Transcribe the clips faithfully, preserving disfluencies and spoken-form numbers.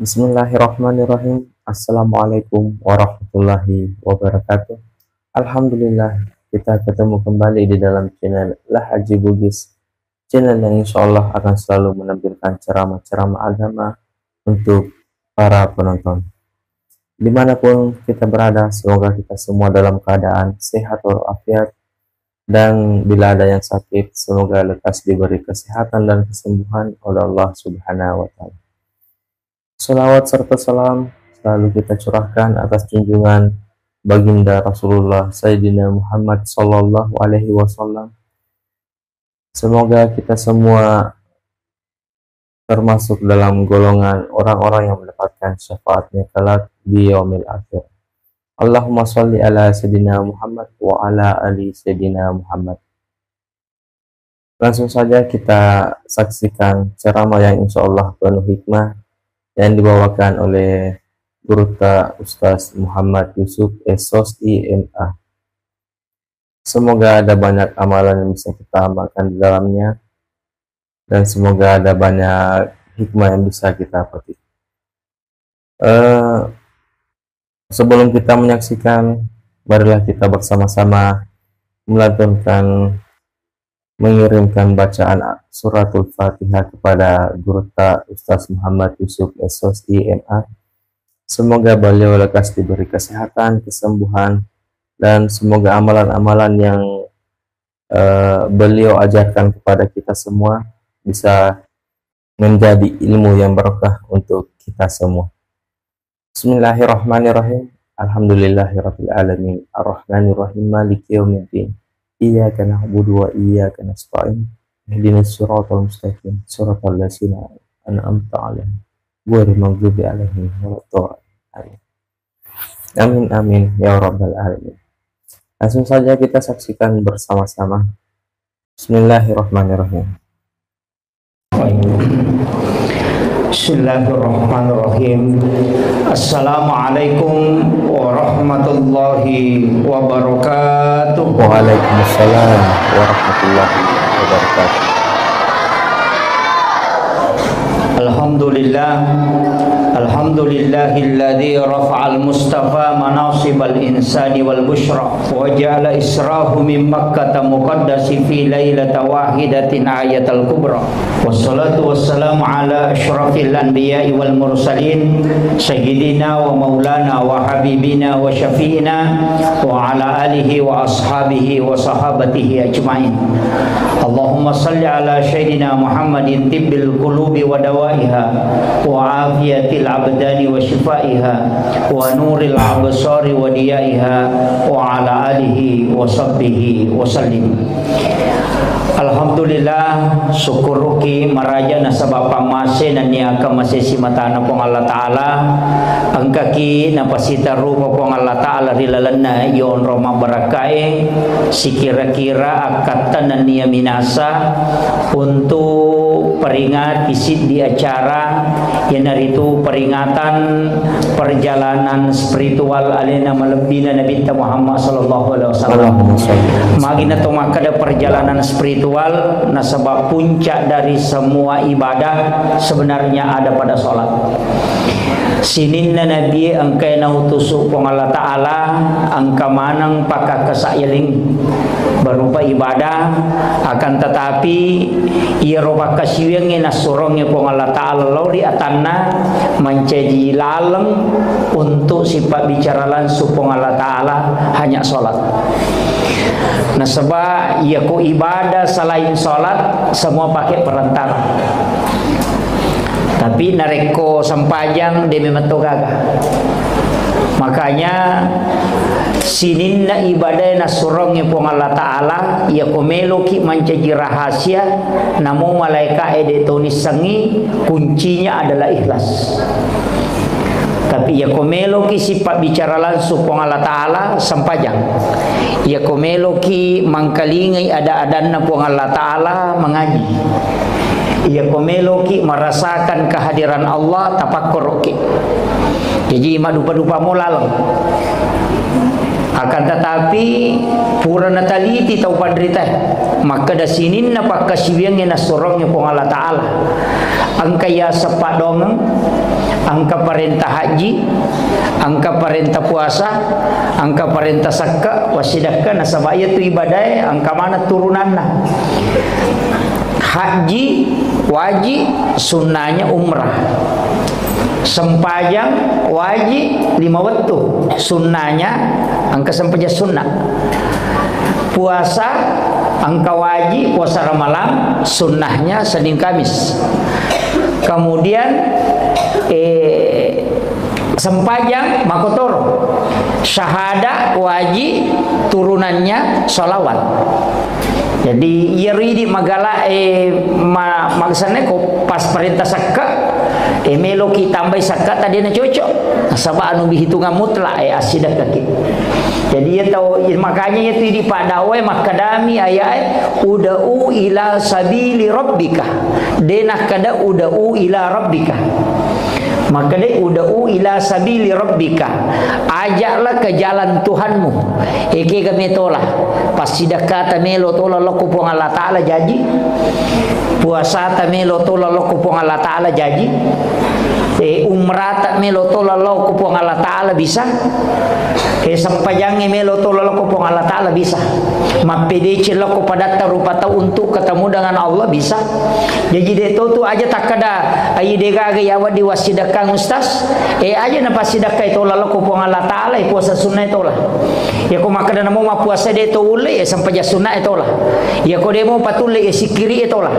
Bismillahirrahmanirrahim. Assalamualaikum warahmatullahi wabarakatuh. Alhamdulillah, kita ketemu kembali di dalam channel Lahaji Bugis, channel yang insya Allah akan selalu menampilkan ceramah-ceramah agama untuk para penonton. Dimanapun kita berada, semoga kita semua dalam keadaan sehat walafiat, dan bila ada yang sakit, semoga lekas diberi kesehatan dan kesembuhan oleh Allah Subhanahu wa Ta'ala. Salawat serta salam selalu kita curahkan atas junjungan Baginda Rasulullah Sayyidina Muhammad sallallahu alaihi wasallam. Semoga kita semua termasuk dalam golongan orang-orang yang mendapatkan syafaatnya kelak di yaumil akhir. Allahumma salli ala Sayyidina Muhammad wa ala ali Sayyidina Muhammad. Langsung saja kita saksikan ceramah yang insya Allah penuh hikmah yang dibawakan oleh Gurutta Ustaz Muhammad Yusuf, S.Sos, I M A. Semoga ada banyak amalan yang bisa kita amalkan di dalamnya, dan semoga ada banyak hikmah yang bisa kita petik. Eh, sebelum kita menyaksikan, marilah kita bersama-sama melantunkan, mengirimkan bacaan suratul Fatihah kepada Gurutta Ustaz Muhammad Yusuf, S.Sos, I M A. Semoga beliau lekas diberi kesehatan, kesembuhan, dan semoga amalan-amalan yang, eh, beliau ajarkan kepada kita semua bisa menjadi ilmu yang barokah untuk kita semua. Bismillahirrahmanirrahim. Alhamdulillahirabbil alamin. Arrahmanirrahim. Maliki yaumiddin. Iyyaka na'budu wa iyyaka nasta'in. Ihdinas siratal mustaqim. Siratal ladzina an'amta 'alaihim. Ghairil maghdubi 'alaihim waladdallin. Amin. Amin, amin, ya rabbal alamin. Langsung saja kita saksikan bersama-sama. Bismillahirrahmanirrahim. Bismillahirrahmanirrahim. Assalamualaikum warahmatullahi wabarakatuh. Waalaikumsalam warahmatullahi wabarakatuh. Alhamdulillah. Alhamdulillahilladzi rafa'al mustafa manasibal insani wal busyra. Wa ja'ala israhu min Makkata muqaddasi fi lailata wahidatin ayatal kubra. Wassalatu wassalamu ala asyrafil anbiya'i wal mursalin, sayyidina wa maulana wa habibina wa syafi'ina wa ala alihi wa ashabihi wa sahabatihi ajma'in. Allahumma salli ala sayyidina Muhammadin tibbil qulubi wa dawaiha, wa afiyatil abdani wa shifaiha, wa nuril absari wa diyaiha, wa ala alihi wa sahbihi wa sallim. Alhamdulillah, sukkuruki maraja nasaba pammase nennia kamasesi matana Puang Allah Ta'ala, engkaki napasita rupa Puang Allah Ta'ala ri lalenna yonro mabbarakkae, sikira-kira akkatta nennia minasa untuk peringati siddi acara, iyanaritu peringatan perjalanan spiritual alena malebbina Nabitta Muhammad sallallahu alaihi wasallam. Allahumma shalli. Magi na to makkeda perjalanan spiritual, nasaba puncak dari semua ibadah sebenarnya ada pada sholat. Sininna Nabi engkai nautusu Puang Allah Ta'ala, engka maneng pakkakkesa'yaling berupa ibadah, akan tetapi iyaro pakkasiwiangnge nassurongnge Puang Allah Ta'ala lao ri atanna mancaji laleng untuk sipabbicara langsung Puang Allah Ta'ala hanya sholat. Nasaba iyako ibadah selain sholat, semua pakai perantara. Tapi narekko sempajang, de memang to gaga. Makanya sininna ibadah nassurongnge Puang Allah Ta'ala, iyako meloki mancaji rahasia, namo malaika e de to nissengngi, kuncinya adalah ikhlas. Tapi iyako meloki sipabbicara langsung Puang Allah Ta'ala, sempajang. Iyako meloki mangkalingai ada-adanna Puang Allah Ta'ala, mengaji. Iyako meloki merasakan kehadiran Allah, tapakkoroki. Jaji maddupa-dupa mo laleng. Akan tetapi pura nataliti tau panrita, makkeda sininna pakkasiwiangnge nassurongnge Puang Allah Ta'ala. Engka yaseng paddoangeng, Engka parenta haji, engka parenta puasa, engka parenta sakka, wassidakka, nasaba iyatu ibadae engka maneng turunanna. Haji wajib, sunnanya umrah. Sempajang wajib lima wettu, sunnanya engka sempajang sunnah. Puasa engka wajib, puasa Ramalang, sunnahnya Senin Kamis. Kemudian, eh, sempajang makotoro. Syahada wajib, turunannya salawat. Jadi, iyaro idi magala, eh, ma-, maksanna ko pas parenta sakka, eh, meloki tambai sakka tadi na cocok. Nasaba anu bihitungan mutlak, eh, assidakkaki. Jadi, iya tau, makanya iyatu idi paddakwai makkedami ayae, "Ud'u ila sabili rabbika." De nakkeda, "Ud'u ila rabbika." Makkeda, "Ud'u ila sabili rabbika." Ajaklah ke jalan Tuhanmu. Ekega metola. Passidakkata melo tola lokko Puang Allah Ta'ala jaji. Puasata melo tola lokko Puang Allah Ta'ala jaji. Eh, umrata melo tola lokko Puang Allah Ta'ala bisa. Eh, sempajangnge melo tola lokko Puang Allah Ta'ala bisa. Mappedece lokko padatta rupa tau untuk ketemu dengan Allah bisa. Jaji de to tu aja takkeda, ai de gaga ya wedding wassidakkang Ustaz. Eh, aja na passidakkai tola lokko Puang Allah Ta'ala, eh, puasa sunnah tola. Ya ko makkeda namo mappuasa de to ulle, eh, sempajang sunnah tola. Ya ko de mo patulle, eh, sikkiri tola.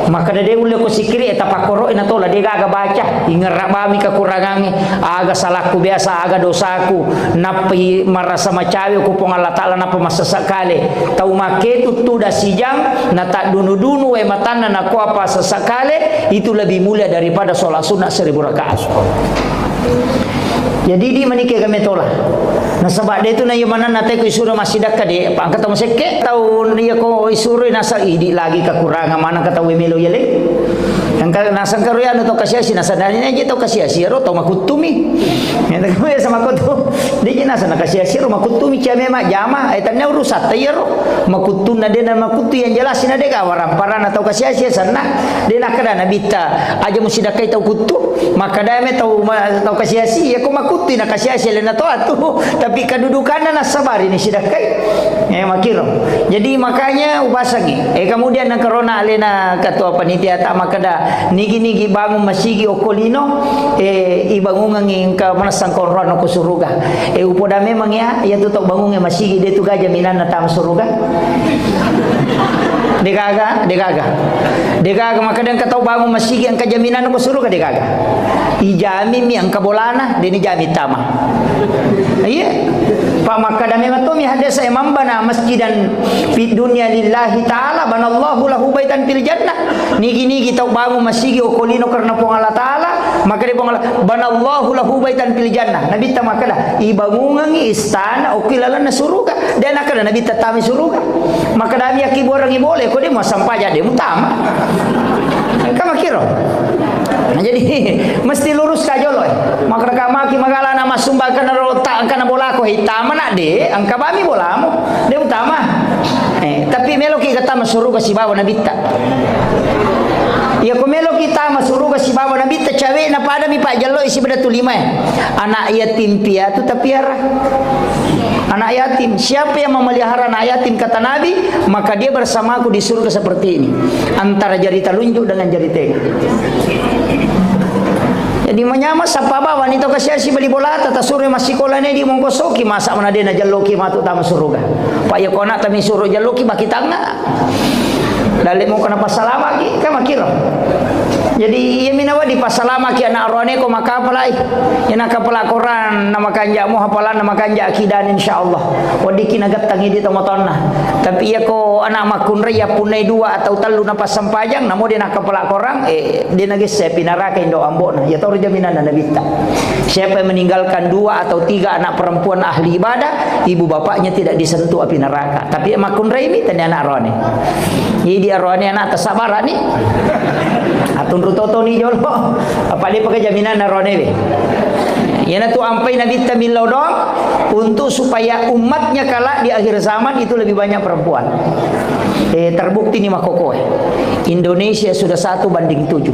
Makkeda de ulle ko sikkiri, eh, tapakkoro na tola, de gaga baca. Ingerra bami kekurangangnge, aga salahku biasa, aga dosaku. Nappai marasa macawe ko Puang Allah Ta'ala, nappa massessa kale. Tau makketu tudang sijang, na taddunu-dunu wae matanna, nakua apa sessa kale, itu lebih mulia daripada sholat sunnah seribu rakaat. Jadi, di manike kami tola. Nasaba de tu na iya mananna te ko isuro massidakka de, pangka tau sekke, tau iya ko isuro nasa idi lagi kekurangan mana ka tau melo yale. Engka nasengka ro anu tau kasiasi, nasadani aja tau kasiasi ro tau makuttumi. Yang tak kami sama kau tu. De ji nasa na kasiasi ro makuttumi cia memang jama, eh, tanya urusan ta iya ro. Makuttunna de na makuttu yang jelas na de ga waramparana tau kasiasi sanna. De nakkeda Nabitta, aja musidakkai tau kuttu. Makkeda me tau ma-, tau kasiasi, ya ko makuttu na kasiasi lena to atu. Tapi kedudukanna nasabari ni sidakkai. Eh, makiro. Jadi makanya upasangi. Eh, kemudian nengkarona alena ketua panitia ta makkeda, nigi-nigi bangun masigi okko lino, eh, ibangungengi engka manessang konroan ko suruga. Eh, upoda memang ya, ya tu tau bangunge masigi de tu ga jaminanna tama suruga. Degaga, degaga. Degaga, makkeda engka tau bangun masigi engka jaminanna ko suruga, degaga. Ijamimi engka bolana, deni jami tama. Iya. Pa makkeda memang to mi hadis, "Man bana masjidan fid dunya lillahi ta'ala, banallahu lahu baitan fil jannah." Nigi-nigi tau bangun masigi okko lino karena Puang Allah Ta'ala, makkeda Puang Allah, "Banallahu lahu baitan fil jannah." Nabitta makkeda, "Ibangungengi istana okko lalenna suruga." De nakkeda Nabitta tama suruga. Makkedami, "Yakkibuarengi bole, ko de muassampaja de mutama." Engka makkiro. Nah, jadi mesti lurus ka jolo, eh. Makkeda ka maki magala na massumbang kana rota, kana bolako, eh, tama na de, engka bami bolamu. De utama. Eh, tapi meloki ga tama suruga sibawa Nabitta. Iya ko meloki tama suruga sibawa Nabitta, cawena padami pajjallo isi beda tu lima, eh. Anak yatim piatu tapiara. Anak yatim, siapa yang memelihara anak yatim, kata Nabi, maka dia bersamaku di surga seperti ini. Antara jari telunjuk dengan jari tengah. Jadi manyameng sappa bawani tau kasiasi bali bolata, tasuro massikola ne di mongkosoki, masa mana de najalloki matu tama suruga. Pa iya ko anak tami suro jalloki baki tangnga. Dalle mo kana passalamaki, ka makkiro. Jadi, iya minawa dipassalamaki anak roane ko makapalai. Iya nakapala Quran, na makanja mo hafalan, na makanja akidan, insyaallah. Weddikki nagettangi di tomatoanna. Tapi iya ko anak makkunrai, yappunnai dua atau tellu na passampajang, namo de nakapala Quran, eh, de nagesse api naraka indo ambona. Iya toro jaminanna Nabitta. Siapa yang meninggalkan dua atau tiga anak perempuan ahli ibadah, ibu bapaknya tidak disentuh api neraka. Tapi makkunraimi tania anak roane. Idi aroane anak tasabarani. Atunru totoni jolo. Apa de pakai jaminan aroane be. Iyanatu ampai Nabitta millau doang untuk supaya umatnya kala di akhir zaman itu lebih banyak perempuan. Eh, terbukti ni makokoe. Indonesia sudah satu banding tujuh.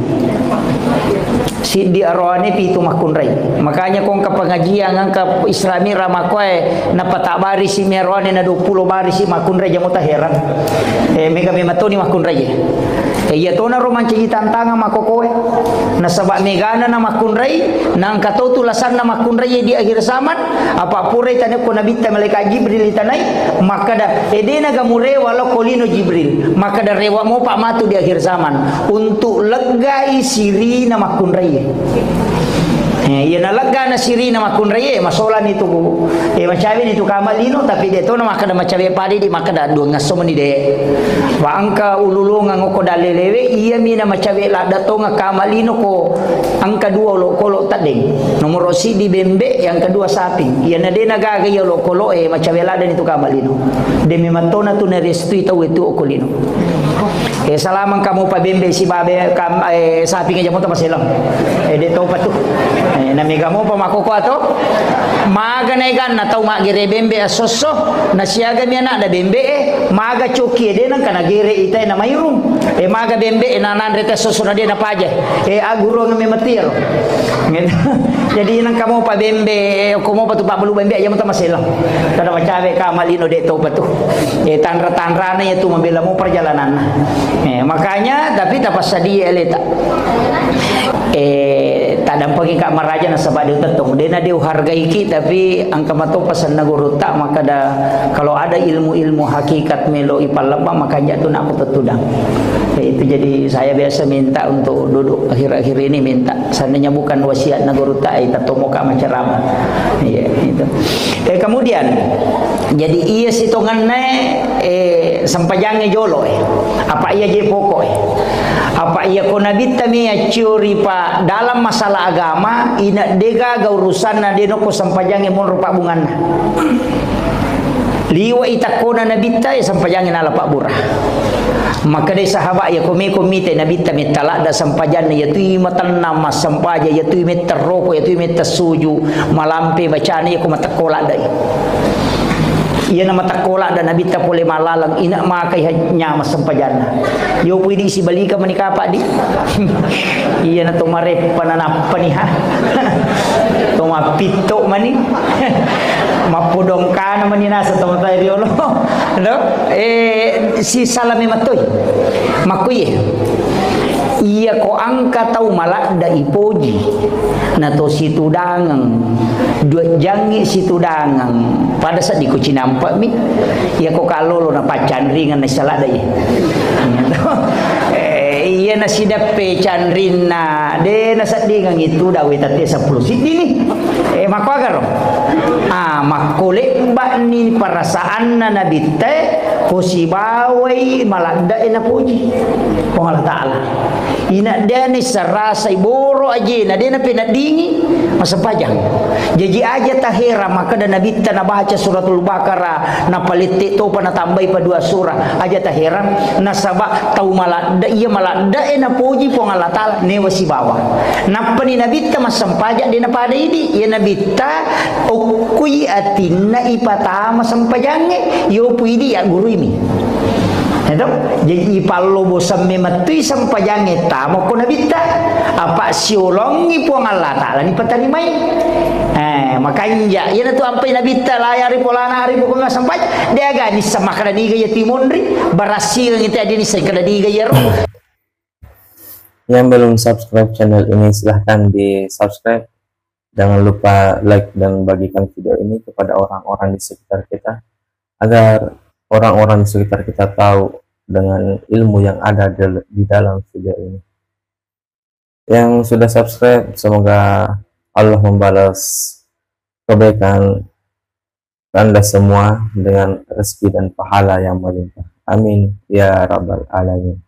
Siddi aroane pitu makkunrai. Makanya ko engka pengajian, engka Islami ramakoe, napata barisi mi aroane na dua puluh barisi makkunrai, jamo taherang. Eh, mega mematoni makkunrai. Eh, iya tona ro mancaji tantangan makokoe. Nasaba megana na makkunrai, nangka to tulasanna makkunrai di akhir zaman, apa purai tane ko Nabitta malaikat Jibril itanai, makkada, "Edena gamurewa lo ko lino Jibril." Makkada, "Rewa mopa matu di akhir zaman." Untuk leggai sirina makkunrai. Eh, iya naleggana sirina makkunrai, eh, masolani tu, eh, macawe ni tu kama lino, tapi de tona makkada macawe padi di makkada dua ngasso meni de. Wa engka ululungang ko dalelewe, iya mina macawe ladda tonga kama lino ko engka dua olokolo teddeng. Nomoro siddi bembe, yang kedua sapi. Iya na de nagaga iya olokolo, eh, macawe ladda ni tu kama lino. De memang tona tu narestui tau itu ko lino. Eh, salamang kamu pa bembe sibabe kam, eh, sapi ngeja moto maselang. Eh, de topa tu. Eh, na mega mopa makoko ato. Maga na eganna tau maggere bembe assosso, na siaga mi anakna bembe e, maga coki e de nangka nagere ita e na mairung. Eh, maga bembe e na nanre te assosso na de na paja. Eh, agurung me matiaro. Gitu. Jadi nangka mopa bembe, eh, ko mopa tu pabbalu bembe aja moto maselang. Kada macawe kama lino de topa tu. Eh, tanra-tanrana iya tu mabela mo perjalananna. Eh, makanya, tapi tapassadia aleta. Eh, tadampengi ka maraja nasaba de utettong. De na de uhargaiki, tapi engka matopa senna gurutta, makkada kalau ada ilmu-ilmu hakikat melo ipallebba, makanja tu nak aku tettudang. Eh, itu jadi saya biasa minta untuk duduk akhir-akhir ini minta. Seandainya bukan wasiatna gurutta, eh, tettomoka maceramah. Iya, itu. Eh, kemudian, jadi iya sitongenna, eh, sempajangnge jolo, eh. Apa iya je pokok, eh. Apa iya ko Nabitta mi accio ripa dalam masalah agama, ina degaga urusanna de nokko sempajangnge monro pabbunganna. Liwa i takkona Nabitta, eh, sempajangnge nala pabbura. Makkedai sahabat, iya ko meko mita Nabitta metta ladda sempajanna, iya tui matennang massempajang, iya tui metta roko, iya tui metta suju, malampe bacana, iya ko matekko ladda i. Iya na matekko ladda Nabitta pole malaleng, ina makai ha-, nyama sempajanna. Yo pui di sibalika mani kapa di. Iya na to mareppa na nappa ni ha. To mappitto mani. Mappodong kana mani nasa to matai riolo. Do? Eh, si salame matoi. Makkuye. Iya ko engka tau maladda ipoji. Na to situdangeng. Dua jangngi situdangeng. Pada seddi ko cinampa mi. Iya ko kallolo na paccanringan na saladda iya. Eh, iya na sidappe canrinna. De na seddingeng itu dawe tatte seppulo siddi ni. Eh, makkuagaro? Ah, makko lebba'ni perasaanna Nabitta, ko sibawai maladde'e napoji Puang Allah Ta'ala. Ina de ni serasai boro ajena, de napeneddingi massempajang. Jaji aja taherang makkeda Nabitta nabaca suratul Baqarah, napalette topa natambai pa dua surah. Aja taherang, nasaba tau maladde, iya maladde'e napoji Puang Allah Ta'ala, newa sibawa. Nappani Nabitta massempajang de napada idi, iya Nabitta okkui atinna ipatama sempajangnge, yopu idi yagguruimi. Eto? Jadi ipallobo semme mettui sempajangnge tamo ko Nabitta, apa siolongi Puang Allah Ta'ala ni patarimai. Eh, makanja, iyanatu ampai Nabitta layari polana ari pokokna sempajang, de aga nissa makkeda niga iya timonri, barassi ngi te adi nissa kada niga iyaro. Yang belum subscribe channel ini, silahkan di-subscribe. Jangan lupa like dan bagikan video ini kepada orang-orang di sekitar kita, agar orang-orang di sekitar kita tahu dengan ilmu yang ada del-, di dalam video ini. Yang sudah subscribe, semoga Allah membalas kebaikan Anda semua dengan rezeki dan pahala yang melimpah. Amin ya rabbal alamin.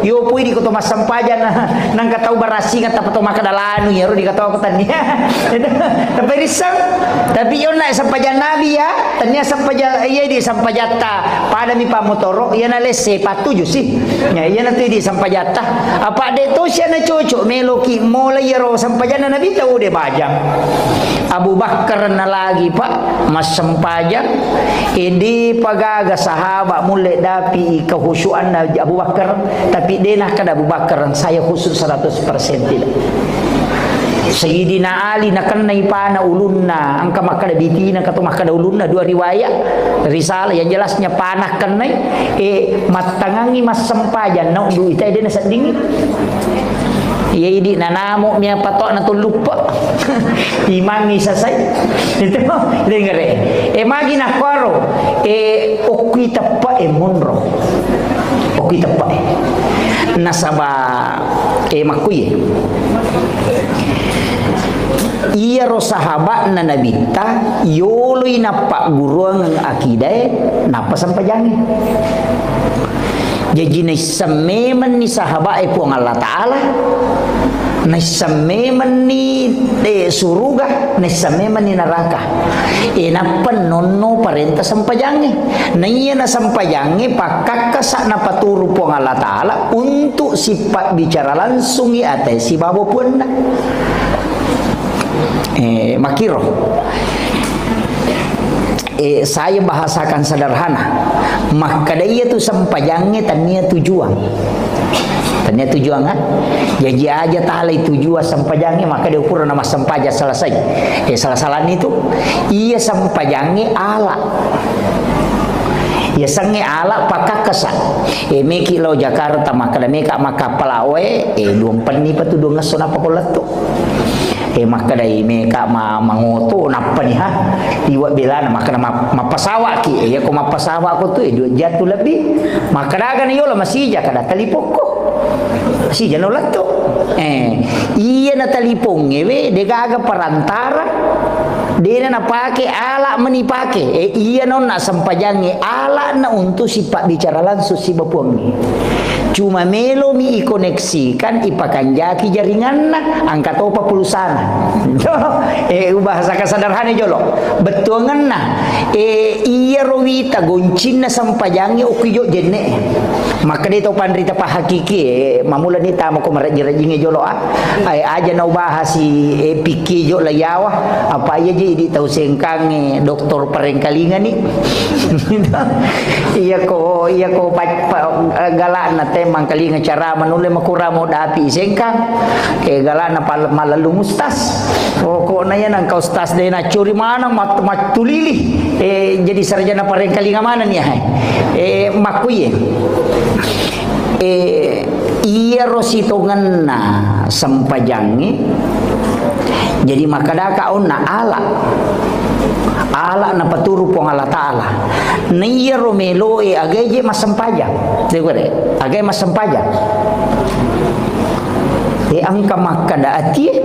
Yo pui di koto massempajang na, nangka tau barassinga tappa to makkeda lanu iyaro dikatawa ko tennia. Tapi risseng. Tapi yo na sempajang nabi ya, tennia sempajang iya di sempajatta pada mi pamotoro, iya na lesse pattuju sih. Ya, iya na tu di sempajatta. Apa de to sia na cocok meloki mola iyaro sempajanna nabi tau de bajang. Abu Bakar na lagi, Pak, massempajang. Ede pagaga sahaba mulle dapi kehusuanna Abu Bakar, tapi de nakkeda Abu Bakar, "Saya khusyuk seratus persen tidak." Sayyidina Ali nakennai pana ulunna, engka makkeda bitina, engka to makkeda ulunna, dua riwayat. Risalah yang jelasnya pana kennai, eh, mattangangi massempajang, nauddu ita dena seddingi. Iya idi nanamo mia patokna tulluppe. Imangi sasai. Itu dengere. Eh, magi nakkoro, eh, okkui teppe, eh, monro. Okkui teppe. Nasaba, eh, makkuye. Iyaro sahabatna Nabitta, yoloi nappagguruangeng akidae, nappa sempajangnge. Jaji naisseng memenni sahabat e Puang Allah Ta'ala, naisseng memenni, eh, suruga, naisseng memenni neraka. Eh, nappa nonno parenta sempajangnge. Naiya na sempajangnge pakkakkasa napaturu Puang Allah Ta'ala untuk sipabbicara langsungi ate sibawa puanna. Eh, makiro. Eh, saya bahasakan sederhana. Makkeda iya tu sempajangnge tania tujuan. Tania tujuan, ha? Jaji aja talai tujuan sempajangnge, maka dia ukuran nama sempajang selesai. Eh, salah-salah itu. Iya sempajangnge ala. Iya sengnge ala pakakkasa. Eh, meki lo Jakarta, makkeda meka makkappala oe, eh, duang penni pa tu duang esso napa ko lettu. Eh, makkedai meka ma-, mangoto, nappani, ha? Liwa belana, makkeda ma-, mappasawaki. Eh, iya ko mappasawako tu, eh, dua jam tu lebbi. Makkeda aga na yolo masija, kada talipokko. Masija na ulatto. Eh, iya na talipongnge we, degaga perantara. Dena napake ala meni pake. Eh, iya nonna sempajangnge ala na untuk sipabbicara langsung sibawa Puangnge. Cuma melomi ikoneksikan, ipakanjaki jaringanna, angka topa pulsana. Eh, ubahasa kasederhana jolo. Bettuangenna, eh, iyaro wita goncinna sempajangnge okki jo jenne. Makkeda tau panrita pahakiki, eh, mamulani tama ko marajji-rajjingnge jolo, ah. Ai, aja na ubahasi, eh, pikki jo layawa. Apa iya je idi tau sengkangnge doktor parengkalingani. Iya ko, iya ko pa-, pa-, eh, galakna te mangkalinga cara manulle makuramo dapi sengkang. Eh, galakna pal-, malalung ustaz. Pokokna iya nangka ustaz de nacuri maneng mat-, mattulili. Eh, jadi sarjana parengkalinga maneng iya, hai. Eh, makkuye. Eh, iyaro sitongenna sempajangnge, jadi makkadaka onna ala. Ala napaturu Puang Allah Ta'ala. Na iyaro meloe agae je massempajang. Tegure, agae massempajang. Eh, engka makkada atie,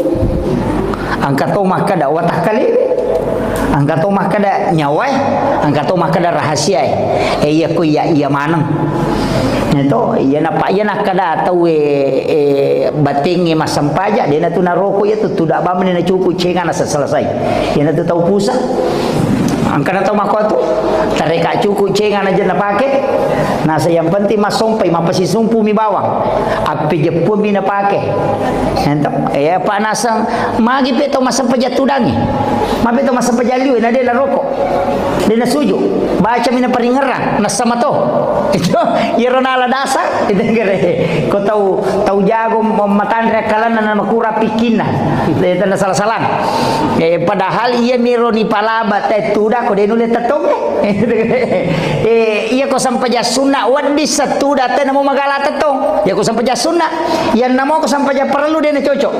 engka to makkada watakkalewe. Engka to makkeda nyawae, engka to makkeda rahasiae. Eh, iya ko iya, iya maneng. Iya to, iya napa, iya nakkeda tau, eh, eh, batengnge massempaja, dena tu naroko iya tu, tuda bamni na cuku cengana se-, selesai. Iya na tu tau pusa. Engka na tau makko tu, tareka cuku cengana je napake. Nasa yang penting massompai, mappasisumpu mi bawang. Appejeppu mi napake. Ento, eh, apa naseng, magi pe tau massempaja tudangi. Mape to massempajang liwe, na de naroko. De nasuju. Baca mi na paringerang, nassama to. Itu, iyaro nala dasar, itu gere. Ko tau, tau jago mem-, matanre akkalanna na makura pikkinna. De tanda salah-salah. Eh, padahal iya miro ni palaba te tuda ko de nulle tettong. Eh, iya ko sempajang sunna wedding settuda te namo magala tettong. Iya ko sempajang sunna, iya namo ko sempajang perlu de na cocok.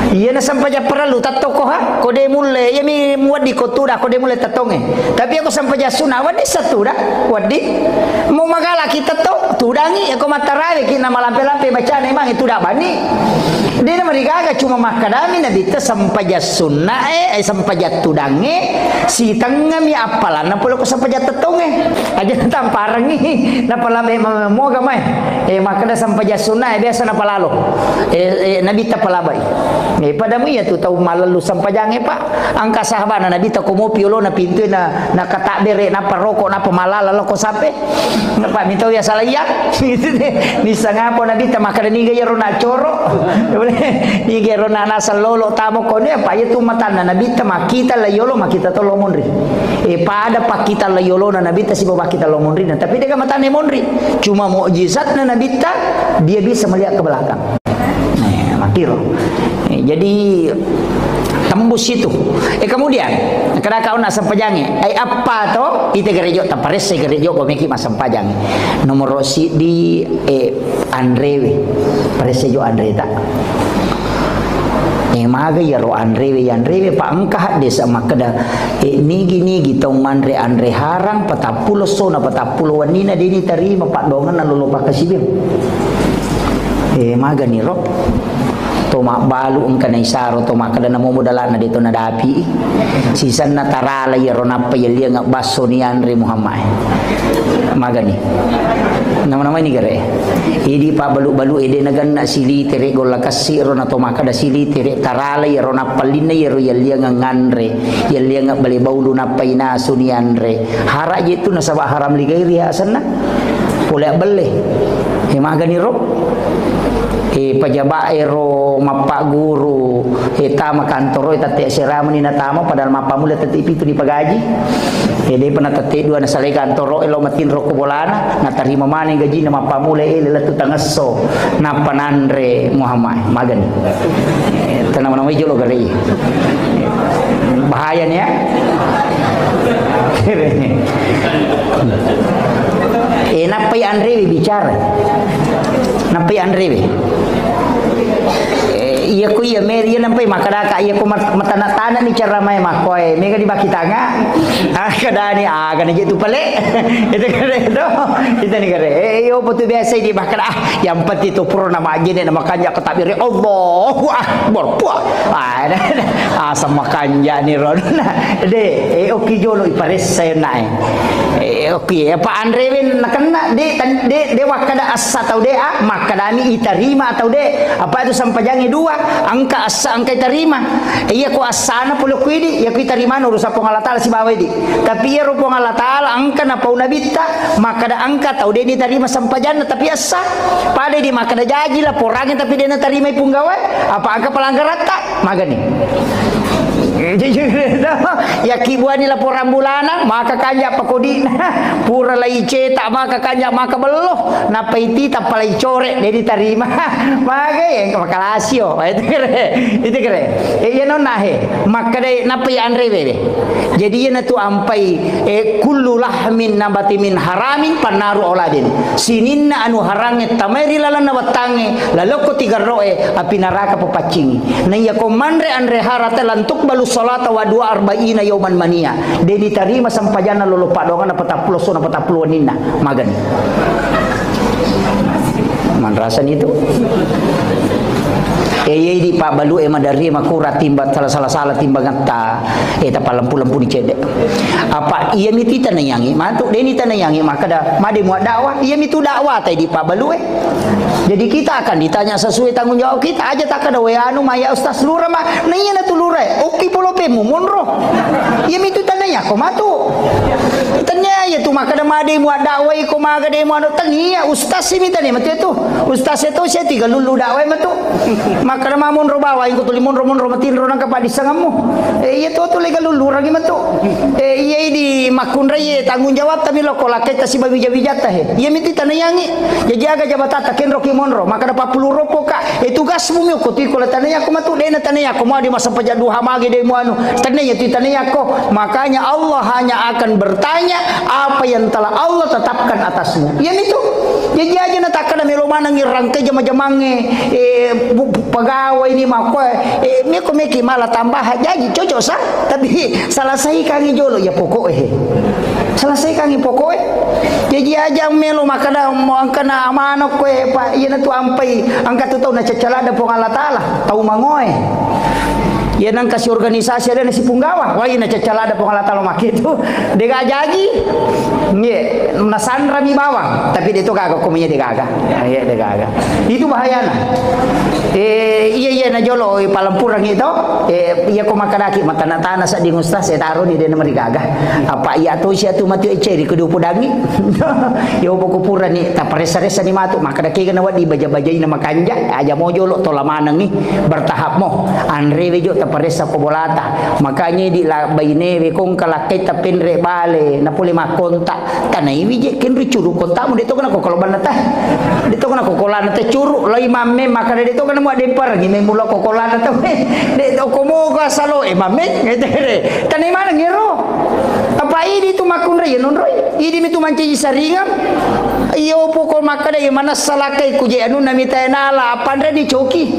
Iyana sempajang parellu tettoko ha, ko de mulle, iyami muwedding ko tuda, ko de mulle tettongnge. Tapi ko sempajang sunna, wedding settuda, wedding. Mau magalaki tettong, tudangi, ko mattaraweki na malampe-lampe bacana imangnge tuda bani. Dena marigaga, cuma makkadami Nabitta sempajang sunna e, eh, sempajang tudangnge, sitengngami appalanna pole ko sempajang tettongnge. Aja natamparengngi, napalame moga mai. Eh, makkeda sempajang sunna e, biasa napalalo. Eh, eh, Nabitta palabai. Eh, pada mu iya tu tau malallu sempajangnge, Pak. Engka sahabana Nabitta ko mopi olona pintue na, nakatabbere, nappa roko, nappa malala loko sampe. Nappa mitau ya salah iya. Nisseng apa Nabitta makkeda niga iyaro na coro. Niga iyaro na naseng lolo tamo kone, apa iya tu matanna Nabitta makkita la yolo, makkita to lo monri. Eh, pada pakkita la yolona Nabitta sibawa pakkita lo monrina. Tapi dega matanna monri. Cuma mukjizatna Nabitta, dia bisa melihat ke belakang. Eh, makkiro. Eh, Jadi, tembus itu. Eh, kemudian, kada kau nak sempajangi. Eh, apa to? Ite gerejo, taparesse gerejo, kau meki massempajang. Nomor sidi, eh, anrewe. Paresse jo anre ta. Eh, maga iyaro anrewe, anrewe, pa engka hadde sa makkeda, eh, nigi-nigi tau manre anre harang, patappulo sona, patappulo wannina, deni tarima, paddoanganna lolo pakkasibiang. Eh, magani ro. To mabbalu engka naisaro to makkeda namo modalana de to nadapi. Sisanna tarala iyaro nappa yelliang basso ni anre Muhammad. Magani. Nama-nama ini gare. Idi pabbalu-balu ede naganna silitere golla kassi ro na to makkeda silitere tarala iyaro nappallinna iyaro yelliang nganre, yelliang bale baulu nappa inasu ni anre. Hara je tu nasaba haram ligairi asanna. Pole abbelle. Eh, magani ro. Eh, pajaba ero mappaguru, eh, tama kantoro, eh, tette seramuni natama, padahal mappamula tette pitu ni pagaji. Eh, depa na tette dua nasalai kantoro, eh, lo matinro ko bolana, natarima maneng gajina mappamula, eh, lettu tangesso, nappa nanre Muhammad, magani. Eh, tenama-namai jolo gare. Bahaya ni ya. Eh, nappai anrewe bicara. Nappai anrewe. Eh, iya ko iya mer, iya nampai makkadaka, iya ko mat-, matana-tana ni cara mai makkoe. Mega dibaki tanga. Ah, kadani, ah, kana je tu pale. Itu kare itu. Itu ni kare. Eh, iyo, betul biasa di makkada, ah, yang penting tu pura nama aja ni, nama kanja ketabiri. Allahu Akbar. Puah. Ah, asam makanja ni ron. De, eh, oki jolo iparessa nae. Eh, oke, apa anrewe nakenna, de, tan-, de, de wakkada assa tau de, ah, makkadami itarima tau de. Apa itu sampajangi dua, engka assa, engka itarima. Iya ko assana pole ku idi, iya ko itarimana urusan Puang Allah Taala sibawa idi. Tapi iya ro Puang Allah Taala engka napau nabitta, makkada engka tau de nitarima sampajanna, tapi assa. Pada di makkada jaji laporangi, tapi de natarimai punggawa, apa engka pelanggaratta? Magani. Yakibuani laporan bulana, maka kanja pakodina. Pura lai cetak, maka kanja, maka bello. Nappa iti tappa lai core, de ditarima. Magai, engka makalasio. Itu kere. Itu kere. Eh, iya nonna he. Makkadai, nappa iya anrewe. Jadi iya natu ampai, eh, kullu lahmin nabati min haramin pannaru auladin. Sininna anu harangnge tamai ri lalenna wettangnge, lalokko tigarro'e, api naraka papaccingi. Naiya ko manre anre harata lan tuqbalu salata wa dua arba'ina yauman mania. De ditarima sampajanna lolo paddoanganna patappulo sona patappulo wenninna. Magani. Manrasani tu. Eh, iya idi pabbalu e maderri makura timba salah-salah timbangetta. Eh, tapalempu-lempuni cedde. Apa iya miti tanayangi matu, deni tanayangi makkada, made mua dakwah, iya mitu dakwah tai di pabbalu e. Jadi kita akan ditanya sesuai tanggung jawab kita aja, takkada, "We anu, maya Ustaz Lura ma, na iya natu Lura e, okki polo pemu monro." Iya mitu tanayako matu. Tania iya tu makkada, "Made mua dakwah iko maga de mua anu." Tania, Ustaz simi tania matu itu. Ustaz itu saya tiga lulu dakwah matu. Makkada mamonro bawang ko tuli monro-monro matinro nangka padissangammu. Eh, iya to tu lega lulurangi matu. Eh, iya idi makkunrai tanggung jawab tami lokko lakkaita sibawa wija-wijatta he. Iya miti tanayangi. Jaji aga jabatatta kenroki monro. Makkada pappulu roppo ka. Eh, tugasmu mi okko tu iko la tanayako matu. Dena tanayako mau di masa pajak duha magi de muanu. Tanaya tu tanayako. Makanya Allah hanya akan bertanya apa yang telah Allah tetapkan atasmu. Iya mitu. Jaji aja na takkada melo manengngi rangkai jama-jamangnge, eh, bu-, bu-, pegawai ni makkoe, eh, meko meki mala tambahan jaji cocok sa, tapi selesaikangi jolo ya pokok e. Selesaikangi pokok e. Jaji aja melo makkada mo angkana amanok koe, Pak, iya natu ampai angka tu tau na caccalada Puang Allah Taala, tau mangoe. Iya nangka si organisasi ada na si punggawa. Wah, ina caccalada Puang Allah Taala makitu. Dega jaji. Nggih, nasanrami bawang, tapi de to gaga ko menya de gaga. Iya, de gaga. Itu bahayana. Eh, iya, iya, na jolo, eh, palempurangi to. Eh, iya ko makkadaki matana-tana sedding ustaz, eh, taroni de na merigaga. Apa iya to sia tu matu eceri ko diupudangi. Yo poko purani taparessa-ressani matu, makkadaki gana wadi baja-bajaina makanja, aja mo jolo tola manengi, bertahap mo. Anrewe jo Paressa ko bolata. Makanya idi la bainewe kongka lakkai tapenre bale, napole makkonta. Tanaiwi je kenri curu kontamu, de' to kena kokolo banna ta. De' to kena kokolana ta curu, lai mamme maka de' to kena mua dempar, ni memula kokolana ta. De' to komo ka salo, eh, mamme. Tanai mana ngero? Apa idi tu makunrai ya nonroi. Idi mitu mancaji saringang. Iyo poko makkeda, iya manessa lakkai kuje anunna mita nala, apa anre ni coki.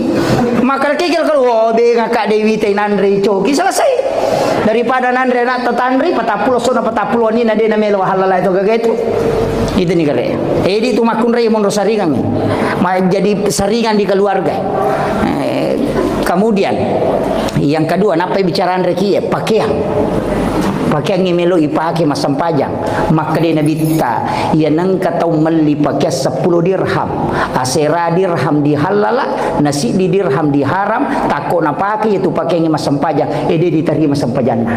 Makkeda kegel kalau, oh, de' ngaka de' wita nanre coki, selesai. Daripada nanre anak tetanre, patappulo sona patappulo ni na de' na melo halala itu gaga itu. Itu ni kare. Edi tu makunrai monro saringang. Ma-, jadi saringan di keluarga. Eh, kemudian, yang kedua, napa bicara anre kie? Pakaian. Pakaiangnge melo ipake massempajang. Makkeda Nabitta, iya nengka tau melli pakeang seppulo dirham, asera dirham dihallala, na siddi dirham diharam, takko napake itu pakeangnge massempajang, ede ditarima sempajanna.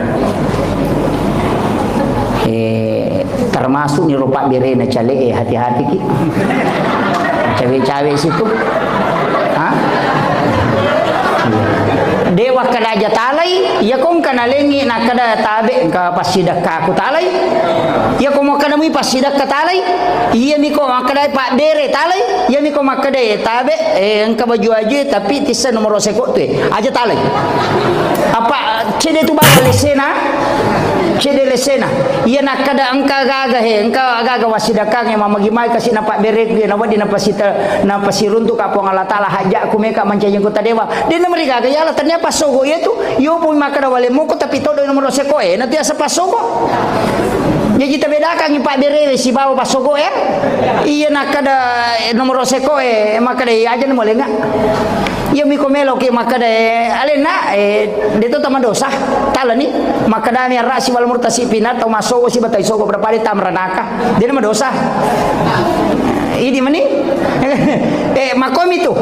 Eh, termasuk ni rupa berena cale, eh, hati-hati ki. Cawe-cawe situ. Ha? Dewa kada aja talai, iya kongka nalengi nakkeda tabe engka passidekkaku talai. Iya ko makkeda mui passidekka talai, iya miko makkeda pabbere talai, iya miko makkeda tabe, eh, engka baju aja tapi tissa nomor seko tu, eh, aja talai. Apa cede tu bawa lesena? Cede lesena. Iya nakkeda engka gaga he, engka gaga wasidekkange mamagi mai kasi na pabbere na wadi na pasita na pasiruntu ka Puang Allah Taala hajak ku meka mancaji anggota dewa. Dena merigaga ya Allah, ternyata passogo iya tu. Iyo pun makkeda wale moko tapi todo nomor seko e, na tiasa passogo. Jadi tabedakangi pabberewe sibawa passogo e. Iya nakkeda, eh, nomor seko e, makkeda iya aja ni molenga. Iya miko melo ki makkeda, eh, alenna, eh, deto tama dosa. Talani, makkeda mi arra si wal murtasi pina tau massogo si batai sogo pada pada tamranaka. Dena madosa. Idi mani. Eh, makomi tu.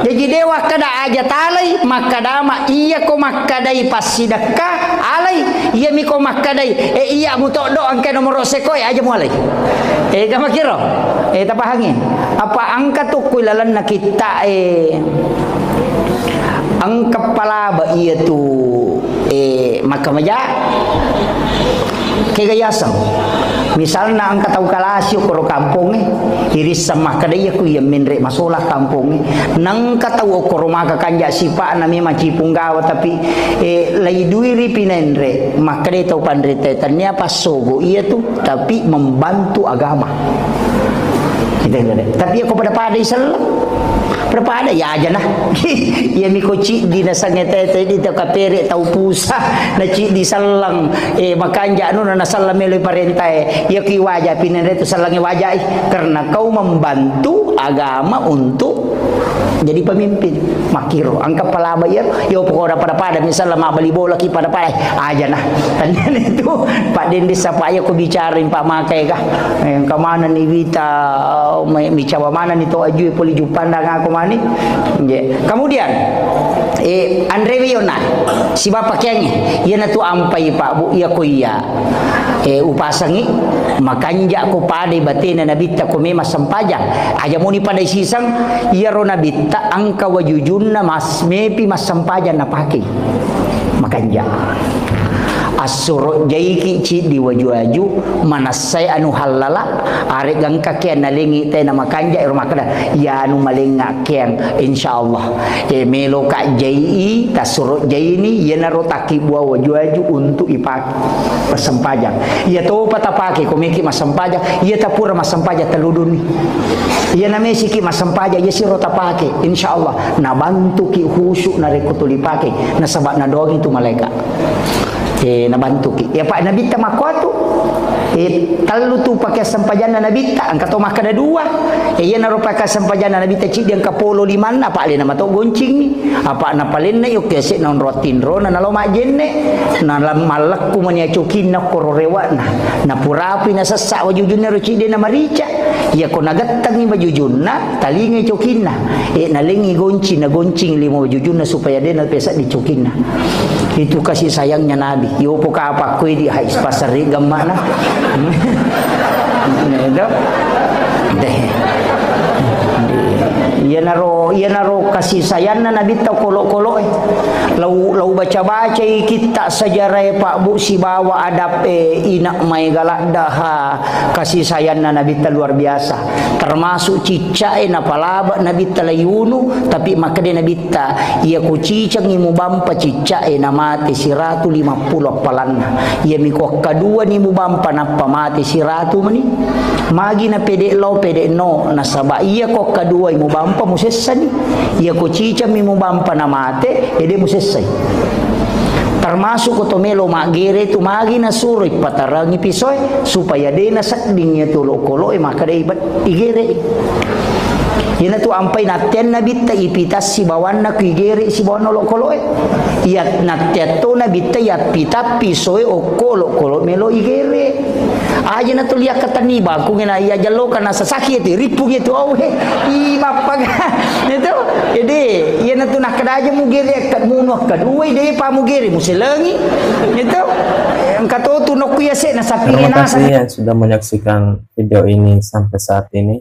Jaji dewa kada aja talai, makkadama iya ko makkadai passidekka, alai, iya miko makkadai, eh, iya mutoddo engka nomor seko, eh, aja mualai. Eh, gamakiro. Eh, tapahangi. Apa angka tu kui lalenna kitta, eh, engka palaba iya tu, eh, makkamaja. Kega yaseng. Misalna engka tau kalasi okkoro kampongnge, irisseng makkeda iya ku iya menre masola kampongnge. Nengka tau okkoro maka kanja sipa'na memang cipung gawa, tapi, eh, laidui ri pinenre. Makkeda tau panrita, tania passogo iya tu, tapi membantu agama. Kita ingat deh. Tapi aku pada-pada iselleng. Pada-pada, iya aja nah. Iya miko ciddi nasengnge tete di tau kapere tau pusa, na ciddi selleng, eh, makanja anu na selleng melo parentae. Iya ki waja pinenre tu sellengnge wajai. Karena kau membantu agama untuk jadi pemimpin. Makkiro, engka palaba iya, iya pokokna pada-pada, misalnya mabbali bola ki pada-pada, eh, aja nah. Tandanya itu, Pak Dendi sapa iya ko bicara Pak Makai kah? Eh, engka mana ni wita, eh, mi cawa mana ni to ajue poli jupanda ngako mani. Nggih. Kemudian, eh, anrewe yona, siba pakeangnge, iyana tu ampai Pak Bu, iya ko iya. Eh, upasangi, makanja ko padai batena Nabitta ko memang sempajang. Aja moni padai siseng, iyaro Nabitta engka wajujunna mas-, mepi massempajang napake. Makanja. Assuro jaiki ciddi waju-waju, manassai anu hallala, are gangka ke nalengi tena makanja, ero makkeda, ya anu malenga keang, insyaallah. Eh, melo ka jai, tassuro jaini, iyanaro takkibua waju-waju untuk ipake. Massempajang. Iya topa tapake ko meki massempajang, iya tapura massempajang telludunni. Iya namesiki massempajang, iya siro tapake, insyaallah nabantuki khusyuk narekko tuli pake, nasaba nadoangi tu malaika. Eh, nabantuki. Ya Pak Nabitta makkuatu. Eh, tellu tu pake sempajanna Nabitta, engka to makkeda dua. Eh, iyanaro pake sempajanna Nabitta ciddi engka polo limanna, apa alena mato goncingi. Apa napalenna yo kese na onro tinrona nalo majjenne. Na lam-, mallekku mani acokinna koro rewa'na. Napurapi nasessa wajujunna ro cidde na marica. Iya ko nagettengi wajujunna, talingai cokinna. Eh, nalengi gonci, nagoncing lima wajujunna supaya de napeseddi cokinna. Itu kasih sayangnya Nabi. Yopo kapakko idi hai pasari gemmana. Itu. Deh. Iyanaro, iyanaro kasih sayangna Nabitta kolo-koloe. Lau, lau baca-bacai kitta sejarah e Pak Bu sibawa adab e ina maega ladda ha kasih sayangna Nabitta luar biasa. Termasuk cicca e napalaba Nabitta lai unu, tapi makkeda Nabitta, iya ko cicengngi mubampa cicca e namate siratu lima puluh appalanna. Iyami ko kaduani mubampa nappa mate siratu mani. Magi na pede lao pede no, nasaba iya ko kaduai mubampa musessani. Iya ko cicammi mubampa na mate, ede musessai. Termasuk ko to melo maggere tu magi nasuro ipatarangi pisoe, supaya de nasedding iya tu olokoloe, maka de ibe-, igere. Iyanatu ampai natteanna bitta ipitassi bawanna ku igere sibawanna olokoloe. Iya natteatto nabitta iya pita pisoe okko olokolo melo igere. Aja na tuli yakkatenni bangkung na iya jalloka na sasaki itu rippu gitu au he. I mappaga. Itu. Jadi, iya na tu nakkeda aja mugere akka munu akka dua de pa mugere muselengi. Itu. Engka to tu nokku ya se na sapinge. Terima kasih yang sudah menyaksikan video ini sampai saat ini.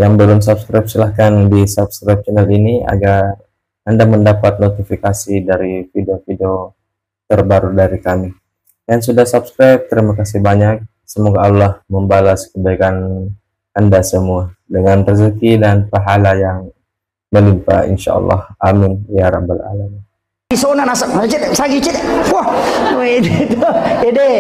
Yang belum subscribe, silahkan di subscribe channel ini agar Anda mendapat notifikasi dari video-video terbaru dari kami. Yang sudah subscribe, terima kasih banyak. Semoga Allah membalas kebaikan Anda semua dengan rezeki dan pahala yang melimpah, insya Allah. Amin ya rabbal alamin. Isona nasab, cedde, sagi cedde. Wah, wede, ede,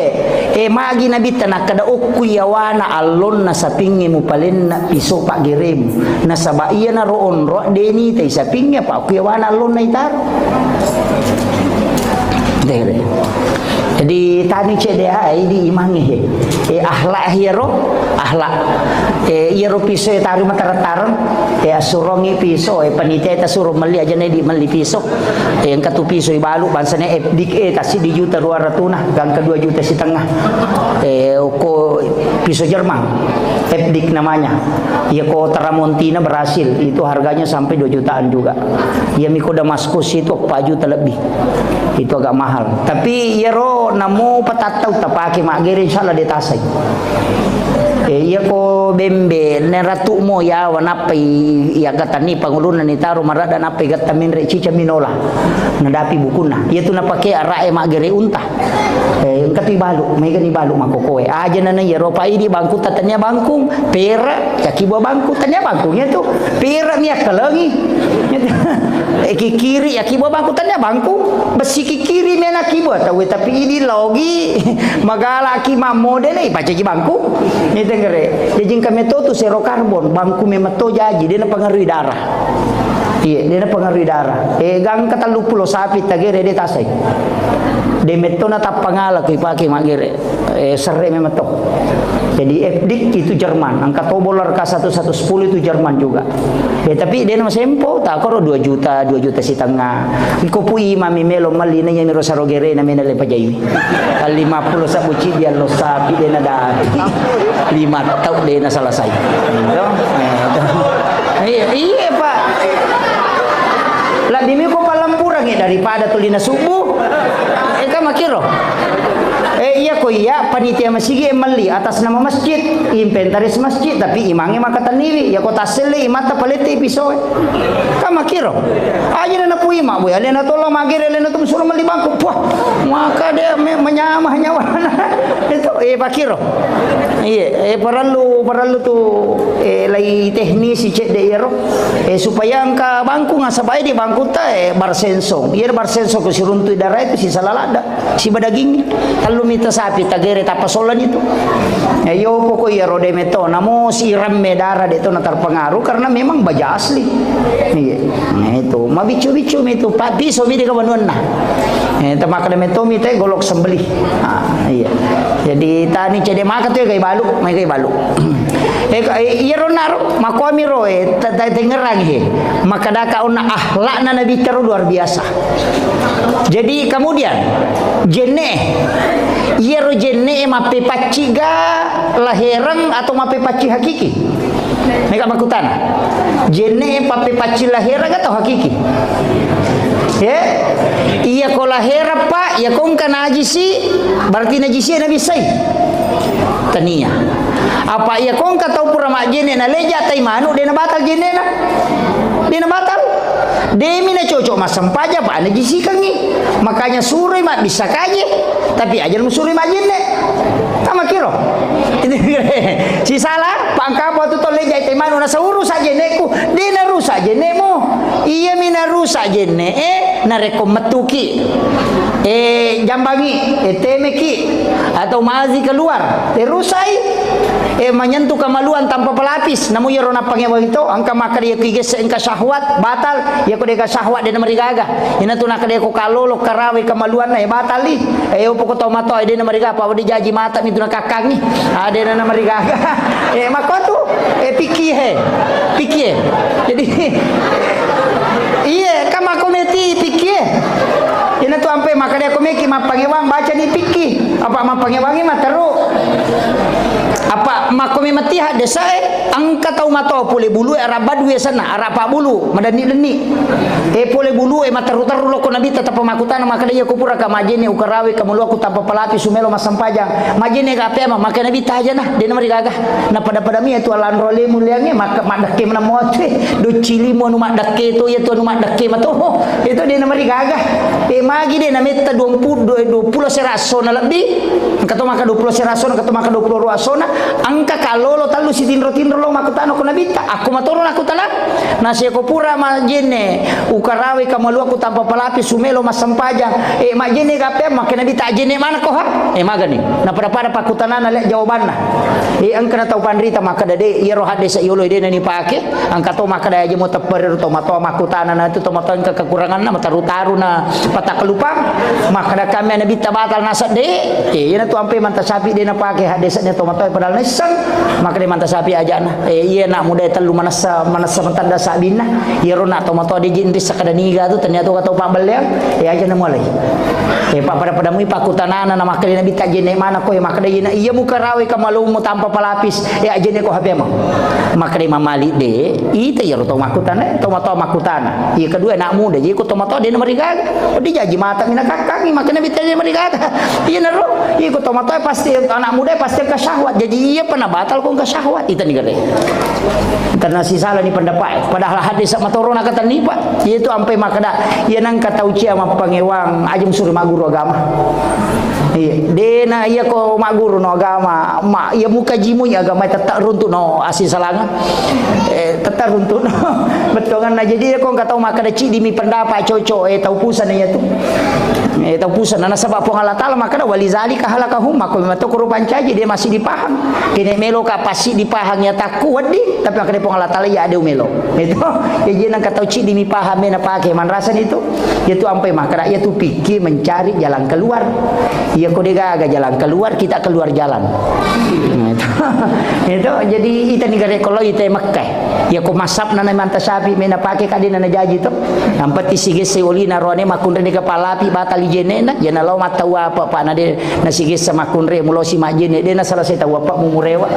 e magi nabitta nakkeda okku yawana allonna sapingnge mupalenna piso paggeremu. Nasaba iyanaro onro deni tai sapingnge apa okku yawana allonna itaro. Dere. Jadi tani cedde ai di imangnge he. E akhlak iyaro, akhlak. E iyaro piso e taru matareng-tareng. E assurongi piso, e panitia ta suro melli aja ne di melli piso. Eh, engka tu piso ibalu, bangsana F D K, eh, tassiddi juta dua ratuna, gangka dua juta setengah. Eh, ko piso Jerman, F D K namanya. Iya ko Tramontina Brasil, itu harganya sampai dua jutaan juga. Iya miko Damaskus itu empat juta lebih. Itu agak mahal. Tapi iyaro namo patattau tapake maggere, insya Allah de tasai. Eh, iya ko bembe, ne ratu mo yawa nappai iya gatanni pangulunna ni taro marada nappai gatta menre cica minola. Nadapi bukunna. Iya tu napake ara'e maggere unta. Eh, engka tu ibalu, maigani balu makokoe. Aja nana iya ropa idi bangku tatania bangkung, pera, yaki buah bangku, tania bangkung iya tu. Pera mi akkalengi. Eh, kikiri, yaki buah bangku, tania bangkung. Besi kikiri mena ki buah tawe, tapi idi logi. Magalaki mammodele, ipacaji bangku. Ni tenggere. Jaji engka meto tu zero karbon, bangku memetto jaji, de napengaruhi darah. Iya, de napengaruhi darah. Eh, gangka telluppulo sapi tagere de tasai. De metto na tappangala ku ipake maggere. Eh, serre memetto. Jadi F D K itu Jerman, angka to bola reka satu, satu sepuluh itu Jerman juga. Eh, tapi de na masempo, takoro dua juta, dua juta setengah. Iko pui mami melo malli na iya miro saro gere na mena le pajai. Lima puluh sabbu cidi allo sapi de na dati. Lima tau de na selesai. Gitu. Eh, itu. Iya, iya, Pak. Lebih miko palempurangi daripada tulina subuh. Eh, kan makiro. Eh, iya ko iya panitia masigi e melli atas nama masjid, inventaris masjid, tapi imange maka taniwi. Iya ko tasselle imata palette pisoe. Kan makiro. Aja na napui mak boy, alena tolong magere, alena tu suruh melli bangku. Puah, maka dia me-, menyamah nyawana. Itu, eh, pakiro. Iya, eh, parellu, parellu tu, eh, lai teknisi cedde iyaro. Eh, supaya engka bangku, nasaba di bangkutta, eh, barsensong. Iya, barsensong ko siruntu darah itu sisala ladda. Siba daging, tellu mita sapi, tagere tappa solan itu. Ya, iyo, pokok iya rode meto, namo si ramme darah de to na terpengaruh karena memang baja asli. Iya. Nah, itu, mabiccu-biccu mi itu, Pak, piso mi de kawanuanna. Eh, temaka de meto mi te golok sembelih. Ah, iya. Jadi tani cede maka tu ya kai balu, mai kai balu. Eh, ka-, eh, iya ro naro, makomi ro, eh, ta-, ta-, tengerang he. Maka daka onna akhlakna Nabi tero luar biasa. Jadi kemudian, jenne, iyaro jenne mappepacci ga lahereng atau mappepacci hakiki? Mega makkutana. Jenne pappepacci lahereng atau hakiki? Ya? Iya ko lahereng, Pak, iya ko engka najisi, berarti najisi na bisai. Tania. Apa iya ko engka tau pura majjenne na leja tai manu de na batal jennena? De' nabatal. De' mi nacocok massempajang, apa' najisikengngi. Makanya suroi mabbissa kaje, tapi aja' musuroi majjenne'. Tama kiro. Sisala, pangkapa tu tolle jai temanu, nasa urusa' jenne'ku. De' narusa' jenne'mu. Iya mi narusa' jenne'e, narekko mettuki. Eh, jambangi, eh, temeki, atau mazi keluar, eh, rusai, eh, menyentuh kemaluan tanpa pelapis. Namu iyaro nappangewang to, engka makkeda iya kigesse' engka syahwat, batal. Iya ko de'ga syahwat de' namarigaga. Ina tu nakkeda iya ko kalolo karawe kemaluanna, eh, batal li. Eh, opo ko tau matoa, eh, de' namarigaga, apa' de' jaji mata mi tu nakakkangi. Ah, de' namarigaga. Eh, makko tu, eh, pikki he. Pikki he. Jadi, iya, kan makko meti pikki he. Ina tu ampe makkeda ko meki mappangewang baca ni pikki. Apa' mappangewangi materu. Apa' makko me meti haddesae, engka tau matoa pole bulue, ara' badue senna, ara' pabbulu, madenni-denni. Eh, pole bulue, materu-teru lokko Nabitta tappa makkutana makkeda iya ko pura ka majjenne' ukarawe kemaluakku tanpa pelapis sumelo massempajang. Majjenne' ga pe ama, makkeda Nabitta aja' na, de' namarigaga. Na pada-pada mi tu alanro lemu leangnge, mak-, maddekke menang motu, eh. Doccilimu anu maddekke to, iya tu anu maddekke mato. Itu de' namarigaga. Eh, magi de' nametta duampu-, dua-, duappulo sera assona lebbi. Engka to maka duappulo sera assona, engka to maka duappulo rua assona. Engka kalolo tellu sitinro-tinro lo makkutana ko Nabitta. Akko matoro nakkutana. Nasiako pura majjenne', ukarawe kamaluakku tanpa palapi, sumelo massempajang. Eh, majjenne' ga pe, makkeda Nabitta ajjenne' maneng ko ha? Eh, magani. Na pada-pada pakkutanana le jawabanna. Eh, engkana tau panrita makkeda de', iyaro haddesa' yolo de' nanipake. Engka to makkeda aja' mo tepperero to matoa makkutana na tu to matoa engka kekuranganna, mataru-taru na patakkelupang. Makkeda kami Nabitta batal nasedde'. Eh, iyana tu ampe manta sapi de' napake haddesa' nya to matoa padahal naisseng. Makkeda manta sapi aja'na. Eh, iya anak muda tellu manessa, manessa mentadda sabbinna. Iyaro nak to matoa de' jinri sakkeda niga tu, ternyata ka tau pabbelleang. Eh, aja' na mulai. Eh, pa-, pada-pada mui pakkutanana na makkeda Nabitta ajjenne' maneng ko, eh, makkeda iyana iya mukarawe kamalumu tanpa palapis. Eh, ajjenne' ko ha pe amang. Makkeda Imam Malik de', ita iyaro tau makkutana, tau matoa makkutana. Iya kedua anak muda, jadi ko tau matoa de' namarigaga. Oh, de' jaji mata mina kakkangi, makkeda Nabitta de' namarigaga. Iyanaro, iya ko tau matoa pasti anak muda pasti engka syahwat. Jadi iya pa nabatal ko engka syahwat. Ita ni gare. Karena sisala ni pendapat. Padahal haddesa' matoro nakatenni pa. Iya tu ampe makkeda, iya nengka tau cia mappangewang, aja' musuri magguru agama. Iya, de' na iya ko magguru no agama, ma, iya mukaji mui agama tette' runtu' no asisalangan. Eh, tette' runtu' no. Bettuanganna jadi iya ko engka tau makkeda ciddi mi pendapat cocok, eh, tau pusana iya tu. Eh, tau pusana nasaba' Puang Allah Taala makkeda walizalika halakahum, makko memang to koro pancaji de' masih dipaham. Kene' melo ka pasti dipaham ya takku wedding, tapi makkeda Puang Allah Taala ya de' melo. Itu. Jadi nengka tau ciddi mi paham, eh, napake manrasa ni tu. Iya tu ampai makkeda, iya tu pikir mencari jalan keluar. Iya ko de' gaga jalan keluar, kita keluar jalan. Nah, itu. Itu, jadi ita ni gare' ko lao ita Mekkah. Iya ko masapna na manta sapi mena pake kade' na najaji to. Yang penting sigesse' olina roane makkunrai de' kapalapi batali jenne'na, iya na lao mattau apa, Pak, na de' nasigesse' makkunrai mulosi majjenne', de' nasalasai tau apa mu murewa'.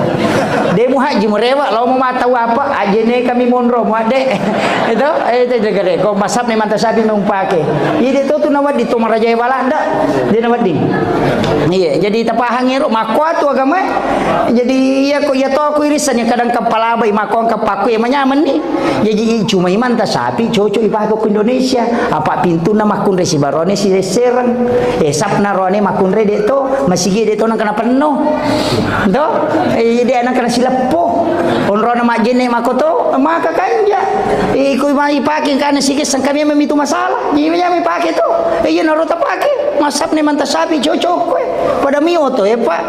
De' muhajji murewa', lao mu mattau apa, ajjenne' kami monro muadde'. Itu, eh, itu de' gare'. Ko masapna manta sapi mempake. Iya de' to tu nawedding to marajae Balanda. De' nawedding. Iya, jadi tapahangi ro makkuatu agama. Jadi iya ko, iya to ku irisan ya kadang kepala bai makko kepakku ya manyamenni. Jaji, i, cuma imanta sapi cocok ipake ko Indonesia. Apa pintunna makkunrai sibaroane sisessereng. Eh, sapna roane makkunrai de' to, masigi de' to nengka napenno. To? Eh, de' nengka nasileppo. Onrona majjenne' makko to, maka kanja. Eh, ko mai pake kana sigesseng kami mamitu masalah. Jadi manyameng pake to. Eh, iya naro tapake. Masapna manta sapi cocok ko. Pada mi oto, eh, Pak.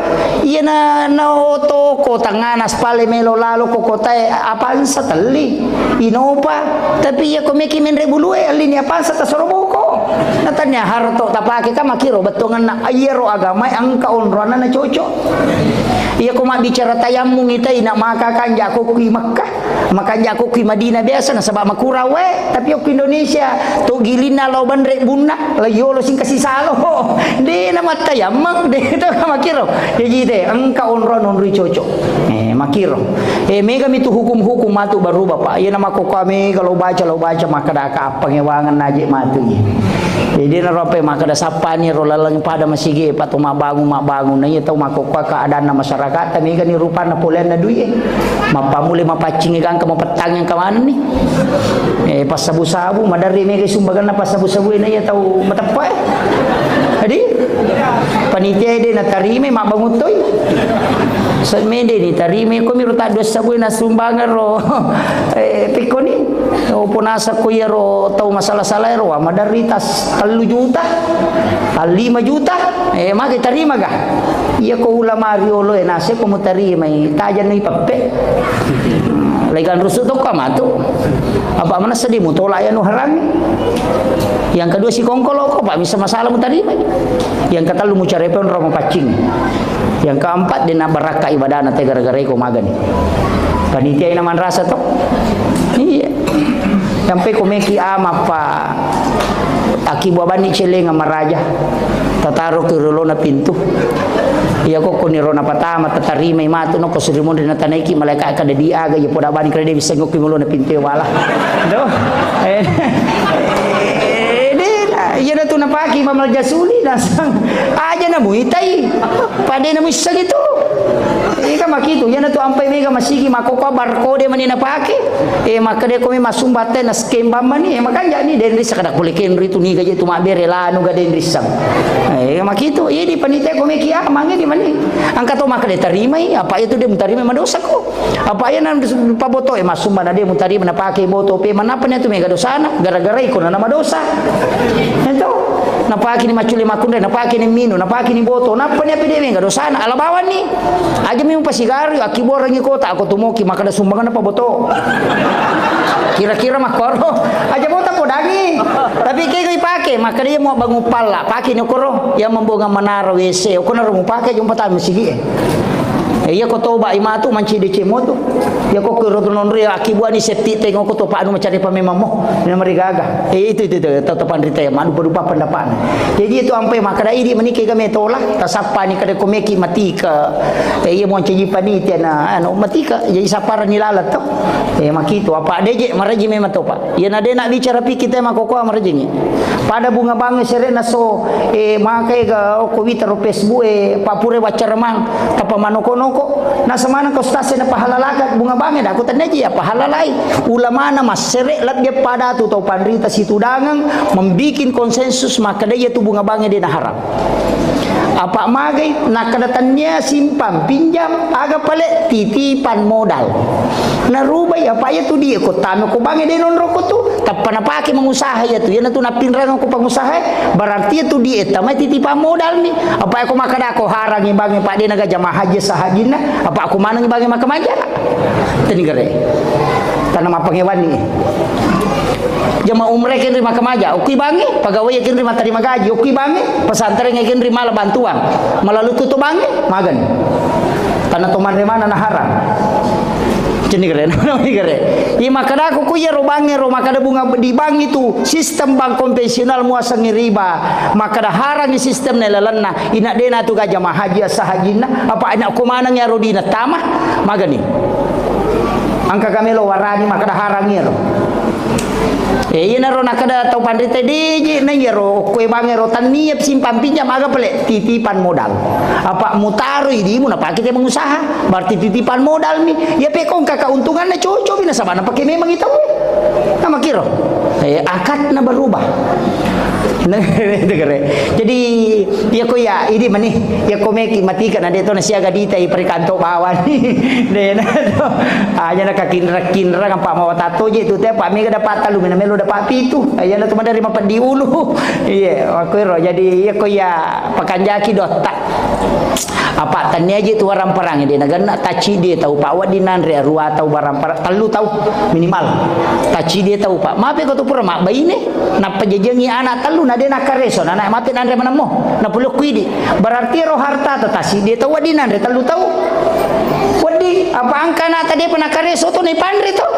Iya na, na oto ko tangana spale melo lalo ko kotae Avanza telli. Innova. Tapi iya ko meki menre bulue, elli ni Avanza tasoro boko. Na tania harto tapake ka makiro bettuanganna iyaro agamae engka onronna na cocok. Iya ko mabbicara tayammum itai na maka kanja ko kui Mekkah. Makanja ko kui Madinah biasa nasaba' makurang wae, tapi ko Indonesia to gilinna lao banre bunna, lao yolo singka sisalo. De' na mattayammang, de' to ka makiro. Jaji te, engka onro nonroi cocok. Eh, makiro. Eh, mega mitu hukum-hukum matu berubah, Pak. Iya na makko kami kalau baca, lao baca, makkeda ka appangewangan naje' matu iya. Jadi, naro apa makkeda sappani ro laleng pada masigi, Pak, to mabbangung, mabbangung. Nah, iya tau makkokkoe keadaanna masyarakat, ta megani rupanna poleanna duit, eh. Mappammula mapaccingi gangka, mapettang yang kemana nih? Eh, passabu-sabu, maderri mega sumbanganna passabu-sabu, nah, iya tau mateppa, eh. Jadi, panitia de natarimai, mabbangung toi. Semede ni tarimai, ko miro ta dua sabu na sumbangan ro. Eh, pekkoni. Oh, ponasa ko iyaro tau masalah-salah ro, wa maderri tas tellu juta, tas lima juta, eh, magi tarima ga? Iya ko ulama riolo e, nase ko mutarimai, tajanna ipeppe. Legang rusu tokko matu. Apa mana sedih mutola ya nu harami. Yang kedua si kongkolo ko, Pak, bisa masalah mutarimai. Yang ketellu mucarepe onro mapaccing. Yang keempat, de nabbarakka ibadana te gara-gara iko magani. Panitia ina manrasa to? Iya. Sampai ko meki ama pa aki buah bani celenga maraja. Tataro ke rolona pintu. Iya ko koni rona patama tatarimai matu no ko surimun dina tanaiki malaikat kada diaga ya poda bani kada bisa ngopi mulona pintu wala. Do. Eh. Eh, de na, iya na tu napaki mamal jasuli nasang. Aja na muitai. Pada na muissa gitu. Ika makitu, iya na tu ampai mega masigi makoko barcode mani napake. Eh, makkeda ko mi masumba te na skembang mani. Eh, makanja ni denri sakada pole kenri tu niga je tu mabere lanu ga denri sang. Eh, makitu, iya di panitia ko meki amange di mani. Angka to makkeda tarimai, apa itu de mutarimai madosa ko. Apa iya nan paboto e masumba na de mutarima napake boto pe manappa ni tu mega dosana gara-gara iko na madosa. Ento napake ni maccule makunre, napake ni minu, napake ni boto, nappa ni apa de mega dosana ala bawang ni. Aja mi pasigaru akiborangi kota ako tumoki makkeda sumbangan apa boto. Kira-kira makkoro. Aja boto podangi. Tapi kego ipake makkeda iya mau bangun palla, pake ni okoro yang membonga menara W C, okona ro mupake jumpa tamu sigi e. Eh, iya ko toba imatu manci deceng motu. Iya ko kuro tu nonri akibuani septic tank ko topa anu macari pamemammo. Ina marigaga. Eh, itu, itu, itu, tau topan rita ya, madu padupa pendapatna. Jadi itu ampai makkeda idi mani kega metola, tasappa ni kada ko meki matika. Eh, iya moncaji panitia na, anu, matika. Jadi sapara ni lalat to. Eh, makitu apa deje maraji memang topa. Iyana de na bicara pi kita makokoa marajingi. Pada bunga bange sere na so, eh, makai ga okko wita ro Facebook e, papure waccarmang, tapa manoko-noko. Na semana ko stase na pahalalaka bunga bange, daku tanya ji ya pahalalai. Ulamana massere lebbi pada tu tau panrita situdangang membikin konsensus makkeda iya tu bunga bange de na haram. Apa magai nakkeda tania simpang pinjam, aga pale titipan modal. Narubai apa iya tu die ko tame ko bange de nonro ko tu, tappa napake mengusaha iya tu. Iya na tu napinrang ko pengusaha, berarti iya tu die tamai titipan modal ni. Apa ko makkeda ko harangi bange pak de naga jamaah haji sahajinna, apa ko manengi bange makkamaja. Teni gare. Tanah mapangewani. Jamaah umrah kenri makkamaja, okui bangi, pegawai kenri matterima gaji, okui bangi, pesantren kenri mala bantuan. Melalui tutu bangi, magani. Tanah tomanre mana na haram. Ceni gare, na gare. Iya makkeda ku iya ro bangi ro makkeda bunga di bank itu sistem bank konvensional muasangi riba. Makkeda harangi sistem ne lalenna. Ina dena tu ga jamaah haji asa hajinna. Apa ina ko maneng ya ro dina tama. Magani. Angka kamelo warani makkeda harangi ro. Eh, iyanaro nakkeda tau panrita diji na iyaro kue bangero tannia simpang pinjam aga pale titipan modal. Apa mutaroi dimu napake te mengusaha, berarti titipan modal mi. Ya pekong ka keuntunganna cocok mi nasaba napake memang itau. Nama kiro. Eh, akadna berubah. Nah, itu kere. Jadi, iya ko ya, idi mani, iya ko meki matika na de to na siaga dita i perikanto bawani. De na to. Aja na kakinra-kinra apa mawatato je tu te, apa mega dapat talu, mena melo dapat pitu. Aja na tu madari mapeddi ulu. Iya, aku ro. Jadi, iya ko ya pakanjaki dotta. Apa tania je tu warang perang de na ganna taci de tau pa wadi nanre arua tau barang perang tellu tau minimal. Taci de tau pa. Mape ko tu pura mak baine. Nappa jajangi anak tellu, na de nakkareso, na anak mate nanre manemmo. Napolokku idi. Berarti ero harta tasi de tau wedding nanre tellu tau. Wedding, apa engka anakta depa nakkareso to naipanre to.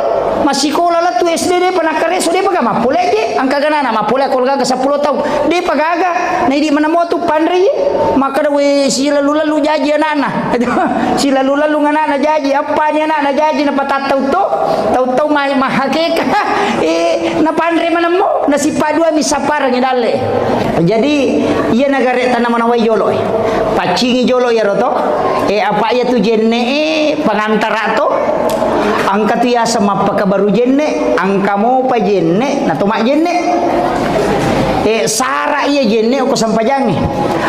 Massikola lettu S D depa nakkareso, depa ga mappole je. Engka ga nana mappole ko gaga seppulo tau. Depa gaga. Na idi manamo tu panre. Makkeda we silalu-lalu jaji anakna. Silalu-lalu anakna jaji, appani anakna jaji napatattau to. Tau-tau mai mahakeka. Eh, napanre manemmo, nasippa dua mi sapparengngi dalle. Jadi, iya nagare tana manawai jolo e. Paccingi jolo iyaro to. Eh, apa iya tu jenne e pangantara to. Engka tu yaseng mappakabaru jenne, engka mopa jenne, nato majjenne. Eh, sara iya jenne ko sempajangnge.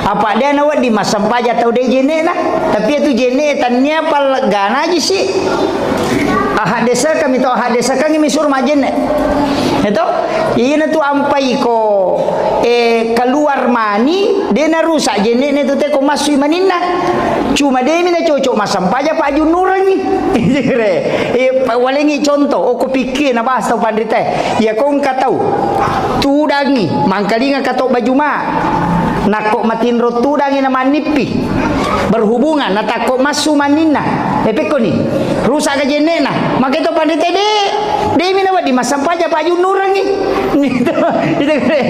Apa dia nawedding massempajang tau de jenne na. Tapi iya tu jenne e tannia palleggana ji si. Ahaddesekang mi to, ahaddesekang mi suro majjenne. Eto? Iyana tu ampai ko, eh, keluar mani, de narusak jenne ne tu te ko massui maninna. Cuma de mi nacocok massempajang pa ajunnurengngi. Eh, pa-, walengngi contoh, oko pikke na bahas tau panrita e. Iya ko engka tau tudangngi, mangkalinga kato baju ma. Nakko matinro tudangngi na mannippi. Berhubungan, natakko massu manninna. Eh, pekkoni. Rusak ga jenne'na. Maka itu pandita de, de mi nawedding massempajang pa ajunnurengngi. Itu, itu kere.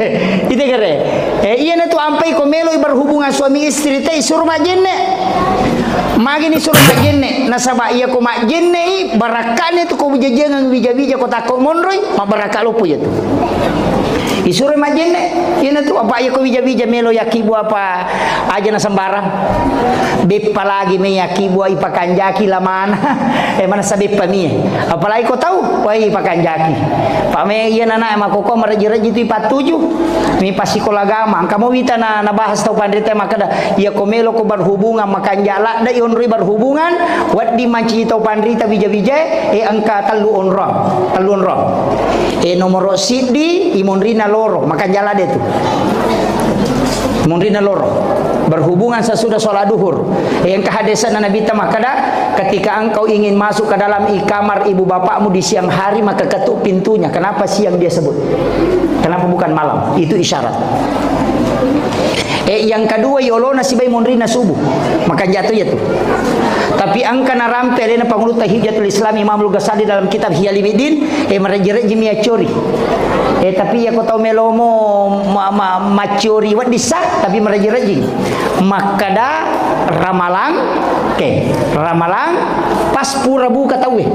Itu kere. Eh, iyana tu ampai ko meloi berhubungan suami istri te, suro majjenne. Magini suro majjenne. Nasaba iya ko majjenne i, barakka'na tu ko wija-wijang wija-wija ko takko monroi, mabbarakka loppo iya tu. Isuro majjenne, iyana tu apa iya ko wija-wija melo yakkibua apa aja na sembarang. Beppa lagi me yakkibua ipakanjaki lamana. Eh, manessa beppa mi. Apalagi ko tau, wai ipakanjaki. Pa me iya nana makoko marejji-rejji tu ipattuju. Mi pasikola agama. Engka mo wita na, nabahas tau panrita makkeda, iya ko melo ko berhubungan makanja ladde i onroi berhubungan, wedding mancaji tau panrita wija-wija, eh, engka tellu onrong. Tellu onrong. Eh, nomoro siddi, imonrina loro, makanja ladde tu. Monrina loro. Berhubungan sesudah sholat duhur. Eh, engka hadisna Nabitta makkeda, ketika engkau ingin masuk ke dalam i-, kamar ibu bapakmu di siang hari, maka ketuk pintunya. Kenapa siang dia sebut? Kenapa bukan malam? Itu isyarat. Eh, yang kedua, yolona sibawa monrina subuh. Makanja tu iya tu. Tapi engka narampe alena pangulutta Hujjatul Islam Imamul Ghazali dalam kitab Ihya Ulumuddin, eh, marejji-rejji mi accori. Eh, tapi iya ko tau melomo ma-, ma-, maccori wedding sah, tapi marejji-rejji. Makkeda ramalang, oke, ramalang pas pura buka tauwe.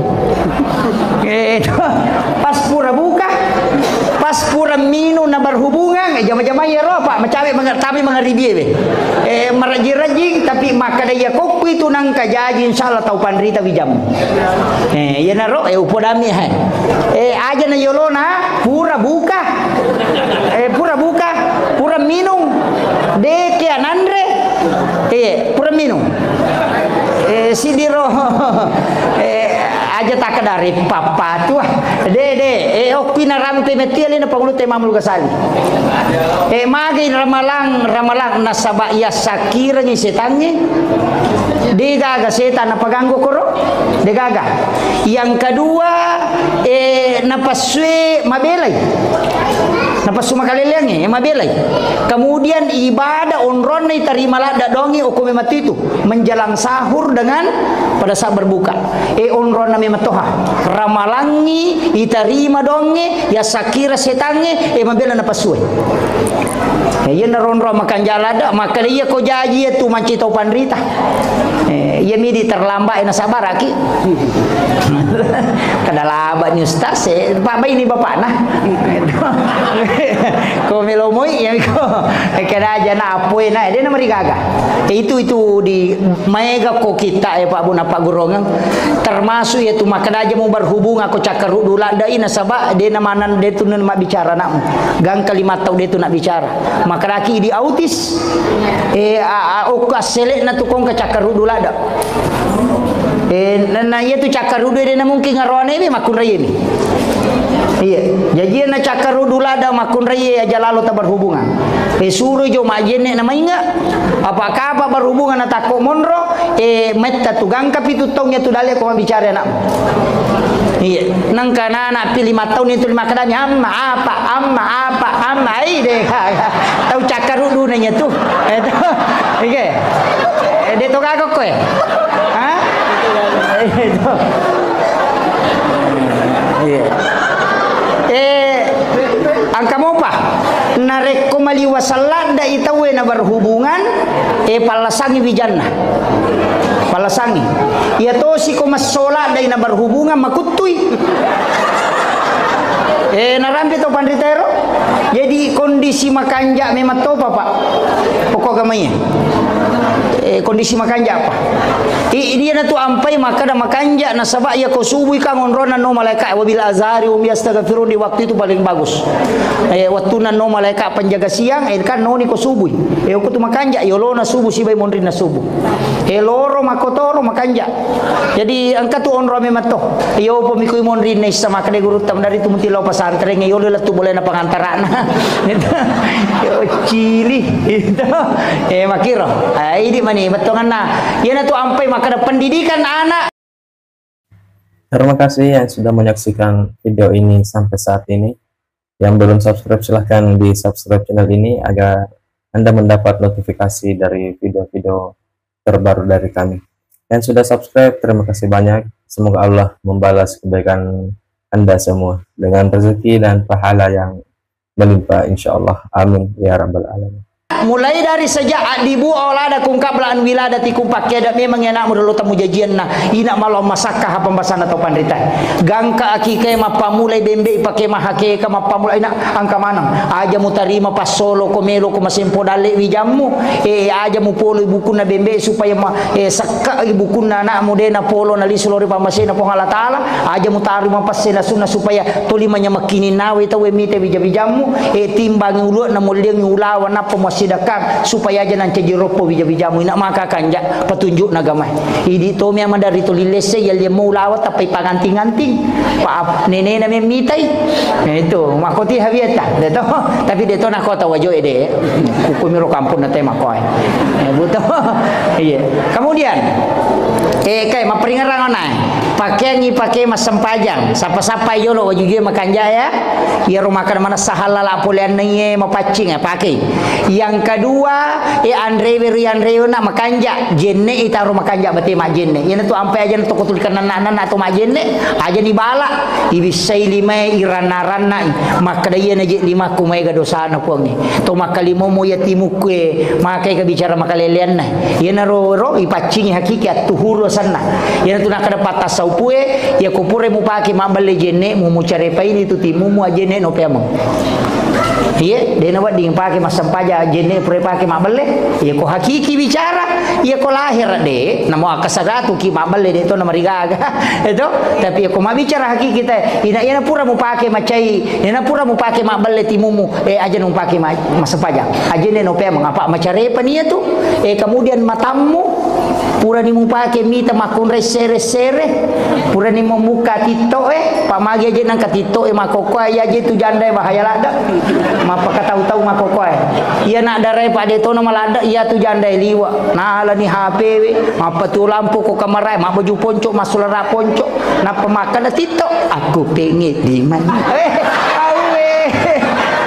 Eh, pas pura buka, pas pura minung na berhubungan, eh, jama-jama iyaro, Pak, macawe manga-, tapi mangaribie we. Eh, marejji-rejji, tapi makkeda iya kokku itu nangka jaji, insyaallah tau panrita wijammu. Eh, iyanaro, eh, upodami, hai. Eh, aja na yolona, pura buka. Eh, pura buka, pura minung. Deke ananre. Eh, pura minung. Eh, sidiro. Eh, aja takkedari pappatu, ah. De, de. Eh, okki narampe metti alena pangulutta Imamul Ghazali. Eh, magi ramalang, ramalang nasaba iya sakkirengi setangnge. De gaga setan napaganggu koro. De gaga. Yang kedua, eh, napassué mabélai. Napassu makaleleangngé, eh, mabélai. Kemudian ibadah onronna itarima ladde dongi okko memang itu. Menjelang sahur dengan pada saat berbuka. Eh, onronna memang toha. Ramalangngi itarima dongngé, yasakkira sétangngé, eh, mabéla napassué. Eh, iya naronro makanja ladde, makkeda iya ko jaji iya tu manci tau panrita. Eh, iya midi terlambat, eh, nasabaraki. Kada laba ni ustaz, eh, Pak, baini bapakna. Ko melomoi, ya, ko. Eh, kada aja na apoe na, eh, dia na marigaga. Eh, itu, itu di maega ko kita, eh, Pak Bu, na Pak Gurongeng. Termasuk ya tu makkeda aja mau berhubung ako cakkaruddu ladde i nasaba de na maneng de tu na mabbicara anakmu. Gangka lima tau de tu na bicara. Makkedaki idi autis. Eh, a, a, okko asselekna tu kongka cakkaruddu ladde. Eh, na, na iya tu cakkaruddu de na mungkin aroane be makkunrai ni. Iya, jaji na cakkaruddu ladde makkunrai aja lalo ta berhubungan. Eh, suro jo majenne na mainga. Apa-kapa berhubungan na takko monro, eh, metta tu gangka pitu taung ya tu dalle ko mabbicara anakmu. Iya, nengka anak-anak pi lima tahun itu lima kadami, "Amma, apa, amma, apa, amma." Ai, deh, tau cakkaruddu nanya tu. Eh, tu. Oke. Eh, dia tu kagok kowe. Hah? Itu. Iya. Eh, engka mopa. Narekko maliwa selladdai tauwe na berhubungan, eh, pallasangi wijanna. Pallasangi. Iya tosi ko massola dai na berhubungan makuttui. Eh, narampe to panrita ero. Jadi kondisi makanja memang topa, Pak. Pokok agamanya. Eh, kondisi makanja apa? I, dia na tu ampai makkada makanja nasaba iya ko subui kan onrona no malaikat wabil azhari um yastaghfirun di waktu itu paling bagus. Eh, waktu no malaikat penjaga siang, eh, kan noni ko subui. Eh, ko tu makanja, yolona subuh sibai monrinna subuh. Eh, loro makotoro makanja. Jadi engka tu onro memang to. Iyo, pemikui monrinna issa makkeda gurutta dari tu muti lao pesantren, iyo, lettu boleh na pengantarana. Gitu. Iyo, cili. Gitu. Eh, makiro. Ah, idi mani bettonganna. Iyana tu ampai makkeda pendidikan anak. Terima kasih yang sudah menyaksikan video ini sampai saat ini. Yang belum subscribe, silahkan di-subscribe channel ini agar Anda mendapat notifikasi dari video-video terbaru dari kami. Yang sudah subscribe, terima kasih banyak. Semoga Allah membalas kebaikan Anda semua dengan rezeki dan pahala yang melimpah, insyaallah. Amin ya rabbal alamin. Mulai dari sejak addibu auladakum qabla an wiladatikum, pakkeda memang anakmu dolo tamu jajianna, ina malo masakka ha pambasana to panrita. Gangka akikae mappamulai bembe ipake mahakeka mappamulai ina angka maneng. Aja mutarima passolo ko melo ko masempo dalle wijammu. Eh, aja mupolo bukunna bembe supaya ma, eh, sakka bukunna anakmu de napolo nalisu lori pammasena Puang Allah Taala. Aja mutaru mapasse nasunna supaya toli manyamekkininnawe tauwe mite wija-wijammu, eh, timbangi ulu'na molliangi ulawa nappa muassidakang supaya aja nancaji roppo wija-wijammu. Ina maka kanja petunjukna agamae. Idi to memang dari toli lesse yalliammu ulawa tappa ipanganting-anting. Pa nenena memmitai. Nah, itu makoti hawiata. Deto, tapi deto nako tau wajoe de. Kukumiro kampung na tema koe. Eh, buto. Iya. Kemudian, eh, kai maperingerang onae. Pakeangngi pake massempajang, sappa-sappai jolo wajujue makanja ya. Iyaro makan manessa halala poleanna iye mapaccing ya, pakei. Yang kedua, eh, anrewe ri anrewe na makanja, jenne itaro makanja bate majenne. Iyana tu ampe aja na toko tuli kananna-nanna atau majenne, aja ni bala, ibissai limae iranna-ranna i. Makkeda iyana je limakku maega dosana kuangnge. To makkalimomo ya timukku e, makai ka bicara makaleleanna. Iyanaro ro ipaccingi hakiki attuhuru asanna. Iyanatu nakkeda pattassaupué, iyako purai mupaké mabbelle jenne'mu, mucarépaini tu timumu ajenne no peameng. Iye, dé nawedding paké massempaja jenne purai paké mabbelle. Iyako hakiki bicara, iyako lahir dé, namo akkasadatuki mabbelle dé to namarigaga. Eto, tapi iyako mabbicara hakiki te, ina iyana pura mupaké macai, iyana pura mupaké mabbelle timumu, eh, aja nupaké ma-, massempaja. Ajenne no peameng, apa macarépa nia tu. Eh, kemudian matammu, purani mupaké mita makkunrai sere-sere, purani membuka TikTok, eh, pamagi aja nangka TikTok, eh, makokkoe, iya aja tu janda, eh, bahaya ladde. Mappakatau-tau makokkoe. Iya nak darai pada tono maladde, iya tu janda, eh, liwa. Nalani H P we, mappatu lampu ko kamarae, mabbaju ponco, massulara ponco. Nappa makkeda TikTok, "Aku pengen di mana?" Eh, auwe.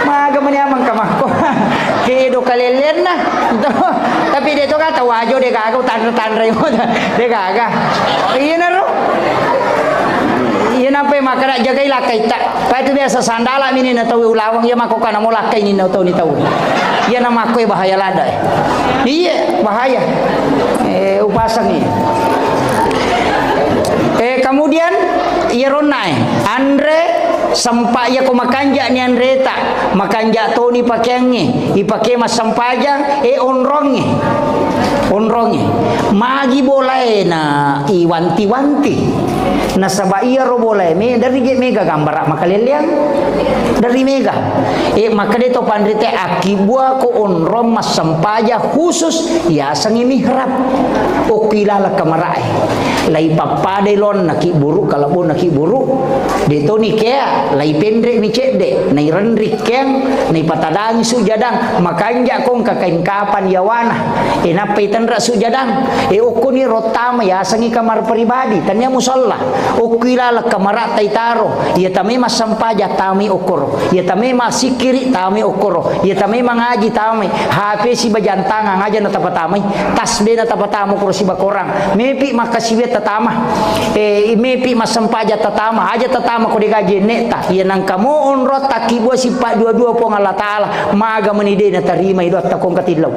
Maga mani amang kamakko. Kedo kalellenna. Tapi dé to kata wajo dé gaga tanre-tanre mo. Dé gaga. Iyanaro. Iya nampai makkeda jagai lakkaitta. Pai tu biasa sandala mini na tau ulaweng iya makko kana mo lakkai ni na tau ni tau. Iya na makko bahaya ladde. Iya, bahaya. Eh, upasangi. Eh, kemudian, iya ronna, eh, anre sempa iya ko makanja ni anreta, makanja toni pakeangnge, ipake massempajang, eh, onrongnge. Onrongnge. Magi bolae na iwanti-wanti. Nasaba iyaro bolae me, dari ge mega gambara makaleleang. Dari mega. Eh, makkeda to panrite, akkibbua ko onrong massempaja khusus yasengngi mihrab. Okki laleng kamarae. Lai pappadai lonna kibburu, kalebbonna kibburu. Dé to ni kea, lai penre mi cedde, nai renri keang, nai patadangi sujadang, makanja kong kakaing kapan yawana. Eh, nappai tenre sujadang. Eh, okkoni rottama yasengngi kamar pribadi, tania musalla. Okko ilaleng kamara'ta itaro, iya tamai massempajang tamai okkoro, iya tamai massikkiri tamai okkoro, iya tamai mangaji tamai, H P siba jam tangang aja na tapatamai, tasbih na tapatama okkoro siba korang, mepi makkasiwiang tatama, eh, mepi massempajang tatama, aja tatama ko dega jenne'ta, iya nangka mo onro takkibua sippa dua-dua Puang Allah Ta'ala, maga meni de natarimai doatta ko engka tillau.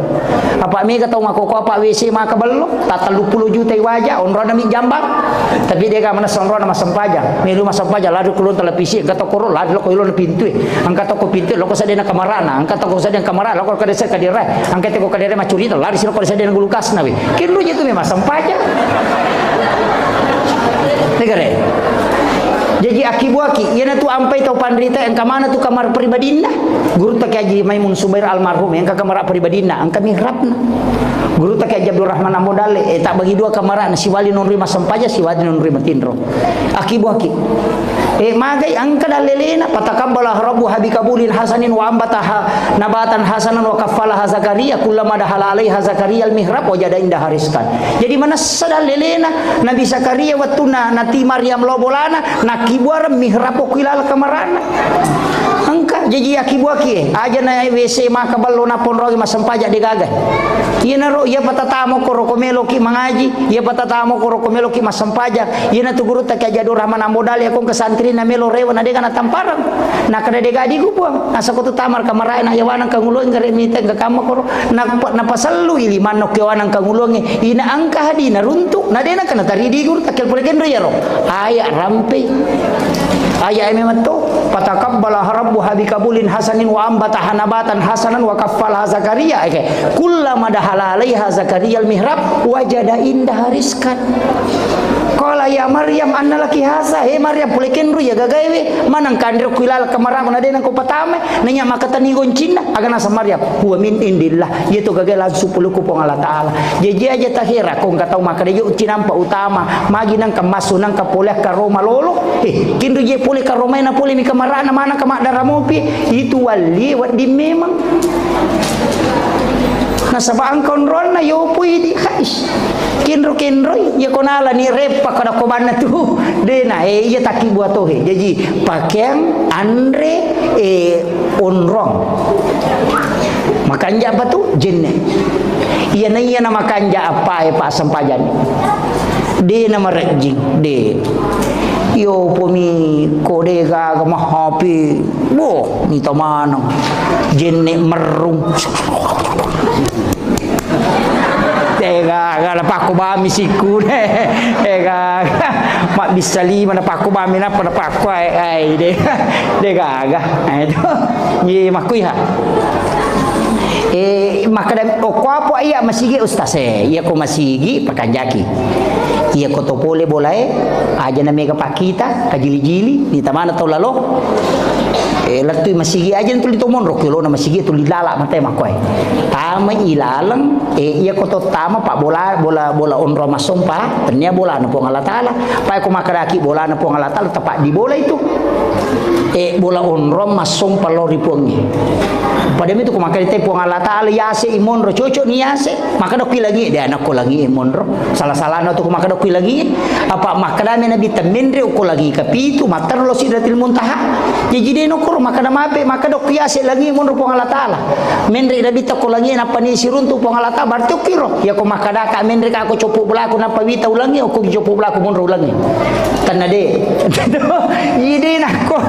Apa mega tau makkokko apa W C maka bello, ta telluppulo juta i waja, onrona mi jambang. Tapi dega manessa onrona massempajang. Melu massempajang, lari kulon televisi, engka toko ro, lari loko ilona pintue. Engka toko pintue, loko sedena kamarana, engka toko sedena kamara, loko kadesa kadera, engka toko kadera macurita, lari silo ko sedena gulukasna we. Kenro je tu memang massempajang. Negare. Jaji akkibuaki, iyanatu ampai tau panrita engka mana tu kamar pribadinna. Gurutta Kiai Haji Maimun Subair almarhum, engka kamara pribadinna, engka mihrabna. Gurutta Kiai Haji Abdul Rahman Ambo Dalle, eh, tak bagi dua kamarana, siwali nonroi massempajang, siwali nonroi matinro. Akkibuaki. Eh, magai engka dallelena, fataqabbalaha rabbuha biqabulin hasanin wa ambataha nabatan hasanan wa kaffalaha Zakaria, kullama dakhala alaiha Zakaria al-mihrab wajada indaha rizqan. Jadi manessa dallelena Nabi Zakaria wettunna nati Maryam lao bolana, nakkibuareng mihrab okko ilaleng kamarana. Engka, jaji akkibuaki, eh. Aja na W C maka bello naponrogi massempajang degaga. Iyanaro, iya patatamo koro ko meloki mangaji, iya patatamo koro ko meloki massempajang. Iyanatu gurutta Kiai Haji Abdul Rahman Ambo Dalle ko engka santrina melo rewe na dega natampareng. Nakada dega digu Puang. Nasa ko tu tamar kamarae na yawanang kanguloi gare mita engka kamma koro. Napa-, napasellui limanna okko yawanang kangulongnge. Ina engka hadi naruntu. Na dena kena tari digur takkel pole kenro yaro. Aya rampe. Aya e memang to. Fataqabbalaha rabbuha biqabulin hasanin wa ambataha nabatan hasanan wa kaffalaha Zakaria. Eke. Kullama dakhala alaiha Zakaria al-mihrab wajada indaha rizqan. Qala ya Maryam anna laki hadza. He Maryam, pole kenro ya gagae we. Maneng kanre ku ilaleng kamarana na dena ko patame. Nanya makatani goncinna. Aga nasa Maryam. Huwa min indillah. Iya to gagae langsung pole ku Puang Allah Ta'ala. Jaji aja tahera ko engka tau makkeda yo cinampa utama, magi nangka massu nangka pole karoma lolo. Eh, kinro je pole karomai na pole mi kamarana mana ka maddara mopi. Itu walli wedding memang. Nasaba engka onronna yo pui di hais. Kinro-kinroi, iya ko nalani reppa kada ko banna tu. Dena, eh, iya takki buah tohe. Jaji, pakeang, anre, eh, onrong. Makanja apa tu? Jenne. Iya na, iya na makanja apa e passempajanni. De na marejjing, de. Yo pomi ko de gaga mahapi. Bo, mita maneng. Jenne merrung. De gaga, napakko bami sikkune. De gaga. Mabbissa lima, napakko bami, nappa napakko, ai, ai, de. De gaga. Ai, to. Ye, makkuiha. Eh, makkeda, okko apa iya masigi, Ustaz, eh? Iya ko masigi, pakanjaki. Iya ko to pole bolae, aja na mega pakkita, kajili-jili, ni tamana tau lalo. Eh, lettui masigi aja tuli to monro, ki lona masigi tuli lala mate makkoe. Tama ilaleng, eh, iya ko to tama pa bola, bola, bola onro massompa, tennia bolana Puang Allah Ta'ala. Pa ko makkedaki bolana Puang Allah Ta'ala, tepat di bola itu. Eh, bola onro massompa lao ri Puangnge. Pada mitu ko makkedai Puang Allah Ta'ala, yase i monro, cocok ni yase. Makkeda okki langi, de anakko langi monro. Salah-salahna tu ko makkeda okki langi. Apa makkedami Nabi temmenre okko langi kapitu, matterlo Sidratil Muntaha. Jaji de nokoro makkeda mape, makkeda okki yase langi monro Puang Allah Ta'ala. Menre Nabi ta ko langi nappa ni siruntu Puang Allah Ta'ala, berarti okki ro. Ya ko makkeda ka menre ka ko copo belaku nappa wita ulangi, okko copo belaku monro ulangi. Tenna de. Ide nako,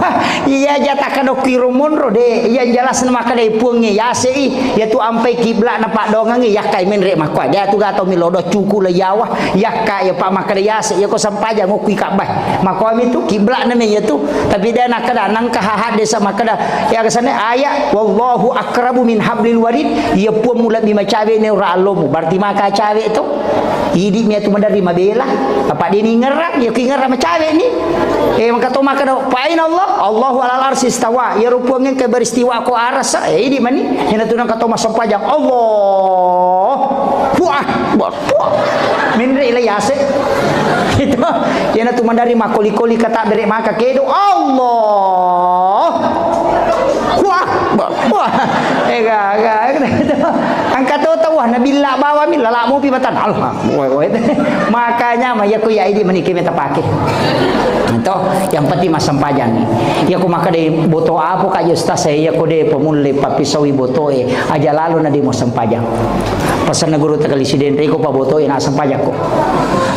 iya jata kadokki ro monro de. Iya jelasna makkeda Puangnge yase i. Iya tu ampai kibla'na paddoangengnge, yakkai menre makkoa. De tu gato mi lodo cuku le yawa. Yakka iya pa makkeda yase, iya ko sempajang okki kabbai. Makkoa mi tu kibla'na me iya tu. Tapi de nakkeda nangka hahaddesa makkeda, iya kesana ayat, "Wallahu aqrabu min hablil warid." Iya Puangmu lebbi macawe ne ura allomu. Berarti maka cawe tu. Idi mi atu maderri mabela. Apa de ni ngerang, iya ki ngerang macawe ni. Eh, maka to makkeda, "Fa aina Allah?" "Allahu alal arsy istawa." Iya ro Puangnge ke beristiwa ko arasa. Eh, idi mani. Ina tu nangka to massempajang. Allah. Wah, wah. Menre ila yase. Itu. Ina tu maderri makoli-koli kata bere maka kedo. Allah. Wah, wah. Eh, ga, ga. Engka to tau, ah, nabilla bawami, lala mopi batang. Allah, woi, woi. Makanya ma, iya ko iya idi meniki meta pake. To, yang penting massempajang. Iya ko maka de boto apo ka, ustaz, iya ko de pemulle papisaui botoe, aja lalo na de mo sempajang. Pasanna guru takali sidente, iko pa botoe na sempajakko.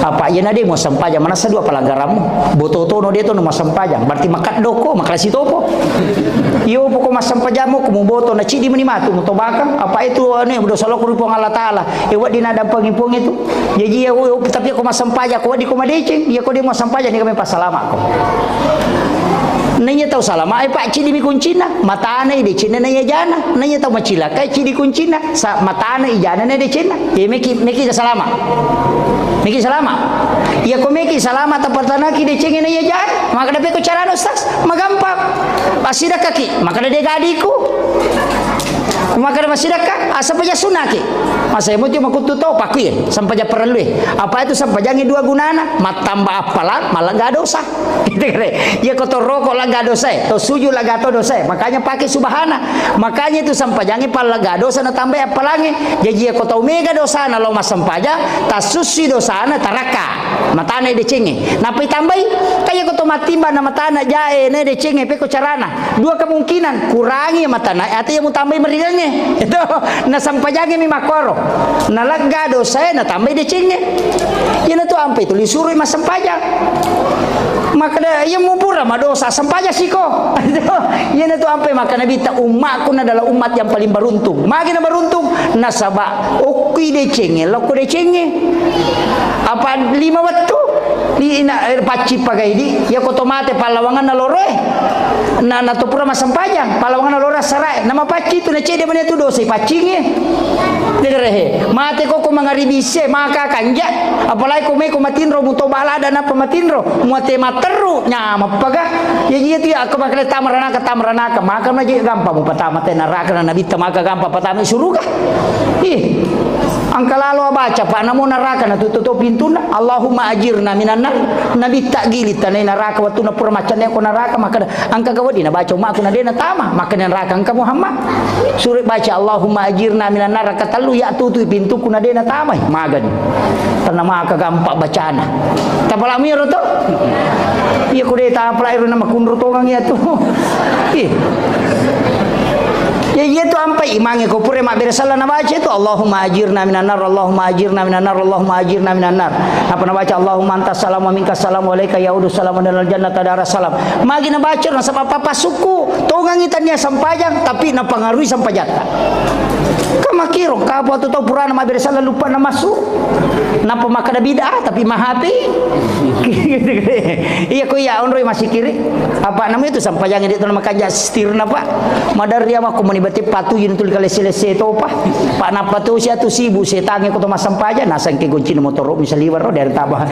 Apa iya na de mo sempajang, manassa dua pelanggaranmu. Boto tono de tono massempajang, berarti makeddoko, makalasi topo. Iyo poko massempajammu, ko muboto na ciddi meni matu mutobakang. Apa itu anu dosa loko ri Puang Allah Taala. E, wedding naddampengi Puang itu. Jaji, iya, oh, tapi ko massempajang, ko wedding ko madeceng, iya ko de mo sempajang, ni kami passalama ko. Naiya tau salama, e, Pak, ciddi mi kuncinna, matana i decenna naiya jana. Naiya tau macilaka, ciddi kuncinna, sa-, matana i jana na decenna. Iya, meki, meki salama. Meki salama. Iya ko meki salama, tapatanaki decenna naiya jana. Maka dape ko carana, Ustaz? Magampang. Passidakkaki, maka de gadiku. Maka masidakka, asa paja sunnaki. Masa emo tio makuttu to, pakui, sampaja parellui. Apa itu sampajangi dua gunana? Mattamba appalang, malegga dosa. Gitu kan? Iya ko to roko lega dosa e, to sujud lega to dosa e. Makanya pakai subhana. Makanya itu sampajangi pallega dosa na tambai appalangi. Jaji iya ko tau mega dosana lao massempajang, tasussi dosana tarakka. Matana decengi. Napa itambai? Kaya ko to matimba na matana jae, na decengi, peko carana. Dua kemungkinan, kurangi matana, atau yang mutambai merigangnge. Itu, na sampajangi mi makkoro. Na lega dosae, na tambai decengnge. Iyana tu ampe tu, lisurui massempajang. Makkeda, iya mupura madosa, sempajang siko. Iyana tu ampe maka Nabitta, ummakku na adalah umat yang paling beruntung. Magi na beruntung? Nasaba, okkui decengnge, lokko decengnge. Apa lima wettu? Di, na, eh, pacci pagai di, iya ko to mate pallawanganna loroe. Na, na to pura massempajang, pallawanganna loro assarae. Na mapacci tu, na cedde mani tu dosa ipaccingi. Degere he, mate ko, ko mangaribi isse, maka kanja. Apalagi ko meko matinro, mutoba lada napa matinro, muate matteru, nyamappaga. Ya, iya tu ya, ko makale tamaranaka, tamaranaka, maka maji gampang mupatama te naraka na Nabitta, maka gampang patama suruga. Ih, engka lalo abaca, Pak, namo naraka na tutup pintunna. Allahumma ajirna minan nar. Nabitta gili tanai naraka, wattunna pura maccanne ko naraka, maka engka gawadi nabaca ummakku na de natama, maka naraka engka Muhammad. Sure baca Allahumma ajirna minan nar, raka tellu ya tutu pintuku na de natamai, magani. Tanna maka gampang bacana. Tapalami ro to? Iya ko de tapalai ro na makunro tongang iya tu. Ih. Ya, iya tu ampai imangnge ko pura mabbere salla nabaca itu, "Allahumma ajirna minan nar, Allahumma ajirna minan nar, Allahumma ajirna minan nar." Apa nabaca, "Allahumma antas salam wa minkas salam wa alaika yaudu salam wa dalal jannata daras salam." Magi nabaca nasaba papa suku, tongangi tania sampajang, tapi napangarui sampajatta. Kan makkiro, kapo tu tau purana mabbere salla lupa na masuk. Napa makkeda bid'ah, tapi mahape. Iya ko iya onroi masikiri. Apa namanya itu sampajang di tona makanja stirna, Pak. Madarri ama ko mani bate patu yin tuli kalese-lese to, Pak. Pak napa tu sia tu sibuk setange ko to masampajang, nasang ke goncina motoro misaliwar ro dari taba.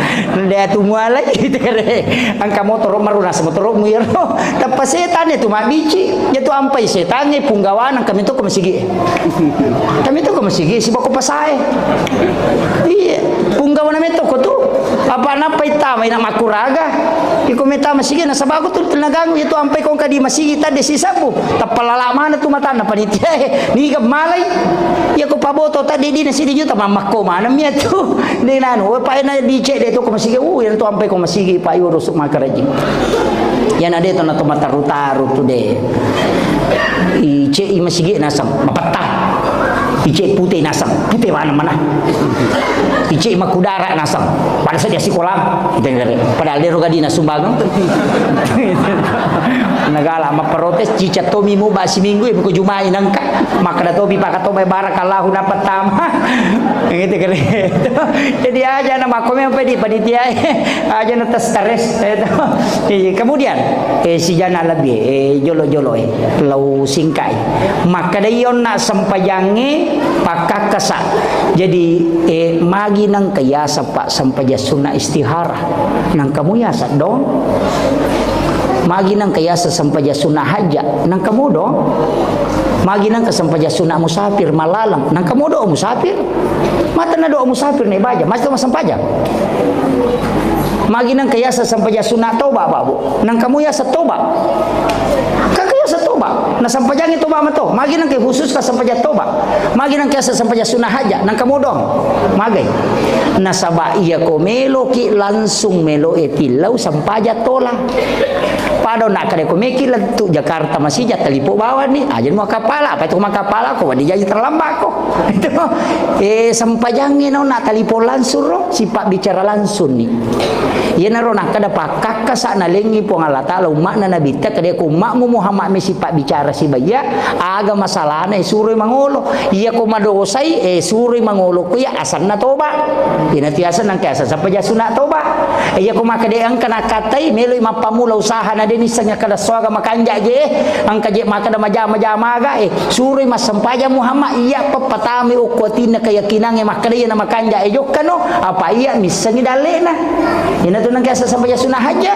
Dia tu mualai gitu kare. Angka motoro maru nasa motoro mu iyaro. Tappa setane tu mabici. Iya tu ampai setange punggawana kami to ko masigi. Kami to ko masigi sibako pasae. Iya, punggawana metto ko tu. Apa nappa ittama ina makkuraga? Iko metta masigi nasaba ko tu tenagangu itu ampai kongka di masigi tadde sisabbu. Tappa lala mana tu matanna panitia e. Niga malai. Iya ko paboto tadde di nasidi juta mammakko mana mi tu. De nanu, oh, paena di cedde to ko masigi. Uh, iya tu ampai ko masigi pa iwo dosu makaraji. Iyana de to na to mataru-taru tu de. Ice i masigi nasang mapetta. Ice pute nasang pute mana-mana. Ice makudara nasang pada saja sikola. Padahal dero gadi nasumbangang. Nagala maprotes cica tomi mu ba siminggu e buku jumai nangka. Makkeda tobi paka to mai barakallahu na pertama. Gitu kali. Jadi aja na makko memang pedi panitia e. Aja na tes stres. Iya, kemudian, eh, sijana lebih, eh, jolo-jolo, eh, lau singkai. Makkeda ionna sempajangnge pakkakkasa. Jadi, eh, magi nangka yasa pak sempajang sunna istihara. Nangka mu yasa dong. Magi nangka yasa sempajang sunna hajja. Nangka mu dong. Magi nangka sempajang sunna musafir, malalang. Nangka mu do musafir. Mata na do musafir ne baja. Masih to masempajang. Magi nangka yasa sempajang sunna toba, babu. Nangka mu yasa toba. Kaka yasa toba. Nasempajangngi toba mato. Magi nangka khusus ka sempajang toba. Magi nangka asa sempajang sunnah hajja. Nangka modong. Magai. Nasaba iya ko meloki langsung melo e tillau sempajang tola. Pada nakkeda ko meki lettu Jakarta masija talipo bawani. Aja mau kapala. Apa itu mau kapala ko wadi jaji terlambat ko. Itu. Eh, sempajangngi no na talipo langsung ro. Sipabbicara langsung ni. Iyanaro nakkeda pakkakkasa nalengngi Puang Allah Ta'ala umma'na Nabitta, kedeko umma'mu Muhammad mi sipabbicara sibaia, aga masalahna, eh, suroi mangolo. Iyako madosai, eh, suroi mangolo ko iya asanna toba. Iyana tiasa nangka asa sampaja sunna toba. Eh, iyako makkeda engka nakkatai, meloi mappammula usaha na deni sengnga kada soaga makanja je, eh, engka je makkeda majama-jama aga, eh, suroi massempajang Muhammad, iya peppatamai okko atinna keyakinangnge makkeda iya na makanja e jokkano, apa iya missengi dallena. Ina tu nangka asa sampaja sunna hajja.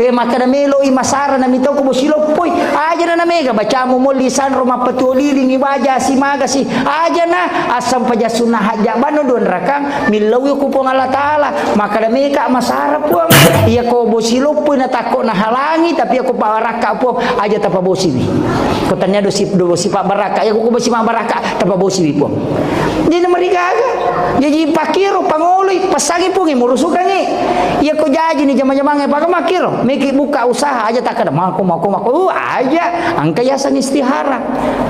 Eh, makkeda meloi masara na mitau ko bosi loppoi. Aja na mega bacamu molli sanro mappatuo lilingi baja si magasi. Aja na assampaja sunna hajja bano dua rakang millau ko Puang Allah Ta'ala. Makkeda meka masara Puang. Iya ko bosi loppoi na takko na halangi, tapi iya ko parakka Puang aja tapabosiwi. Ko tania dosi, dosi pabarakka. Iya ko bosi mabarakka tapabosiwi Puang. Jadi namarigaga. Jaji pakiro pangoloi, passangi Puang, murusukangi. Iya ko jaji ni jama-jamangnge paka makiro. Meki buka usaha aja takkeda mako, mako, mako. Uh, aja. Engka yaseng istihara.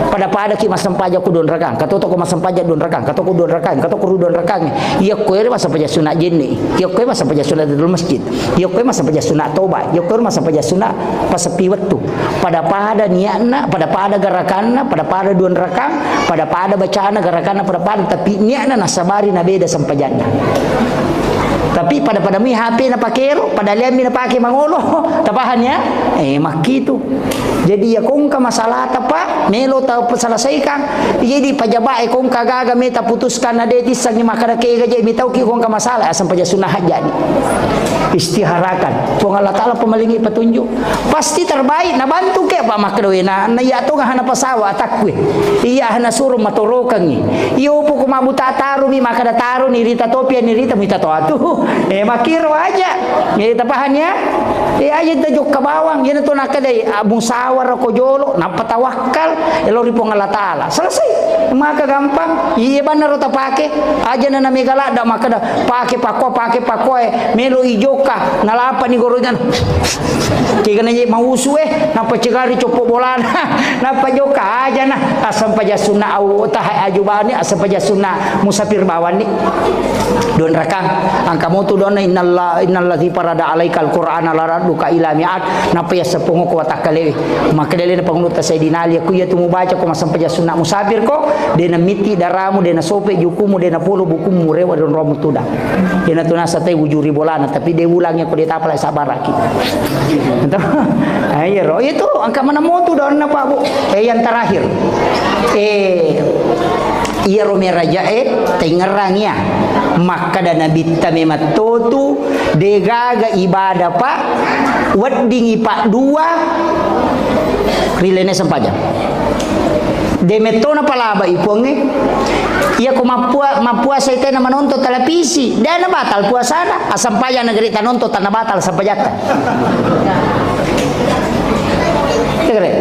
Pada-pada ki massempaja ku dua rakang. Katoto ko massempaja dua rakang. Katoto ko dua rakang. Katoto ko dua rakang. Iya ko ere massempaja sunat jenne. Iya ko massempaja sunat di masjid. Iya ko massempaja sunat toba. Iya ko massempaja sunat pasepi wettu. Pada-pada niatna, pada-pada gerakanna, pada-pada dua rakang, pada-pada bacana gerakanna, pada-pada, tapi niatna nasabari na beda sempajanna. Tapi pada-pada mi H P na pakero, pada liammi na pake mangolo, tapahang ya? Eh, makkitu. Jadi ya kongka masalah tapa, melo ta selesaikan. Jadi pajaba e kongka gaga meta putuskan na de tissangi makkeda kega je mitau ki kongka masalah, asam paja sunna hajani. Istiharakan. Puang Allah Ta'ala pemalingi petunjuk. Pasti terbaik, nabantu ke apa makkeda wena, na iya to hana pasawa takkue. Iya hana suruh matorokangi. Iyo poko mabuta tarumi, makkeda taruni rita topi ni rita muita to atu. Eh, makiro aja. Eh, tapahang ya? Eh, aja tajokka bawang. Iyana to nakkeda, ah, musawara ko jolo, nappa tawakkal, elo ri Puang Allah Ta'ala. Selesai. Maka gampang. Iya banna ro tapake. Aja na namega ladda makkeda, pake pakko, pake pakko, eh, melo ijoka, nalapa ni gorojan. Kega na je mausu, eh, nappa cegari coppo bolana. Nappa joka aja na. Asam paja sunna au, taha aju bani, asam paja sunna musafir bawani. Dua rakang. Angka motu dona innalla-, innalladzi farada alaikal qur'ana laradduka ila mi'ad. Nappa ya seppongo ko watakkalewe. Makkeda lena pangulutta Sayyidina Ali, ku iya tu mubaca ko masam paja sunna musafir ko, dena mitti daramu, dena sope jukumu, dena polo bukumu, rewa don romu tudang. Iyana tu nasa tai wujuri bolana, tapi de ulang ya ko de tapala sabaraki. Ayo ro, itu angka mana motu dona Pak Bu. Eh, yang terakhir. Eh, iyaro meraja e, taingerrang iya. Makkeda Nabitta memattotu, degaga ibadah Pak, weddingi Pak dua, rilene sempajang. De mettona palaba i Puangnge. Iya ko mappua-, mappuasa itena manonton televisi, dena batal puasana, asam paja negeri tanonton tanah batal sampajatta. Tegere.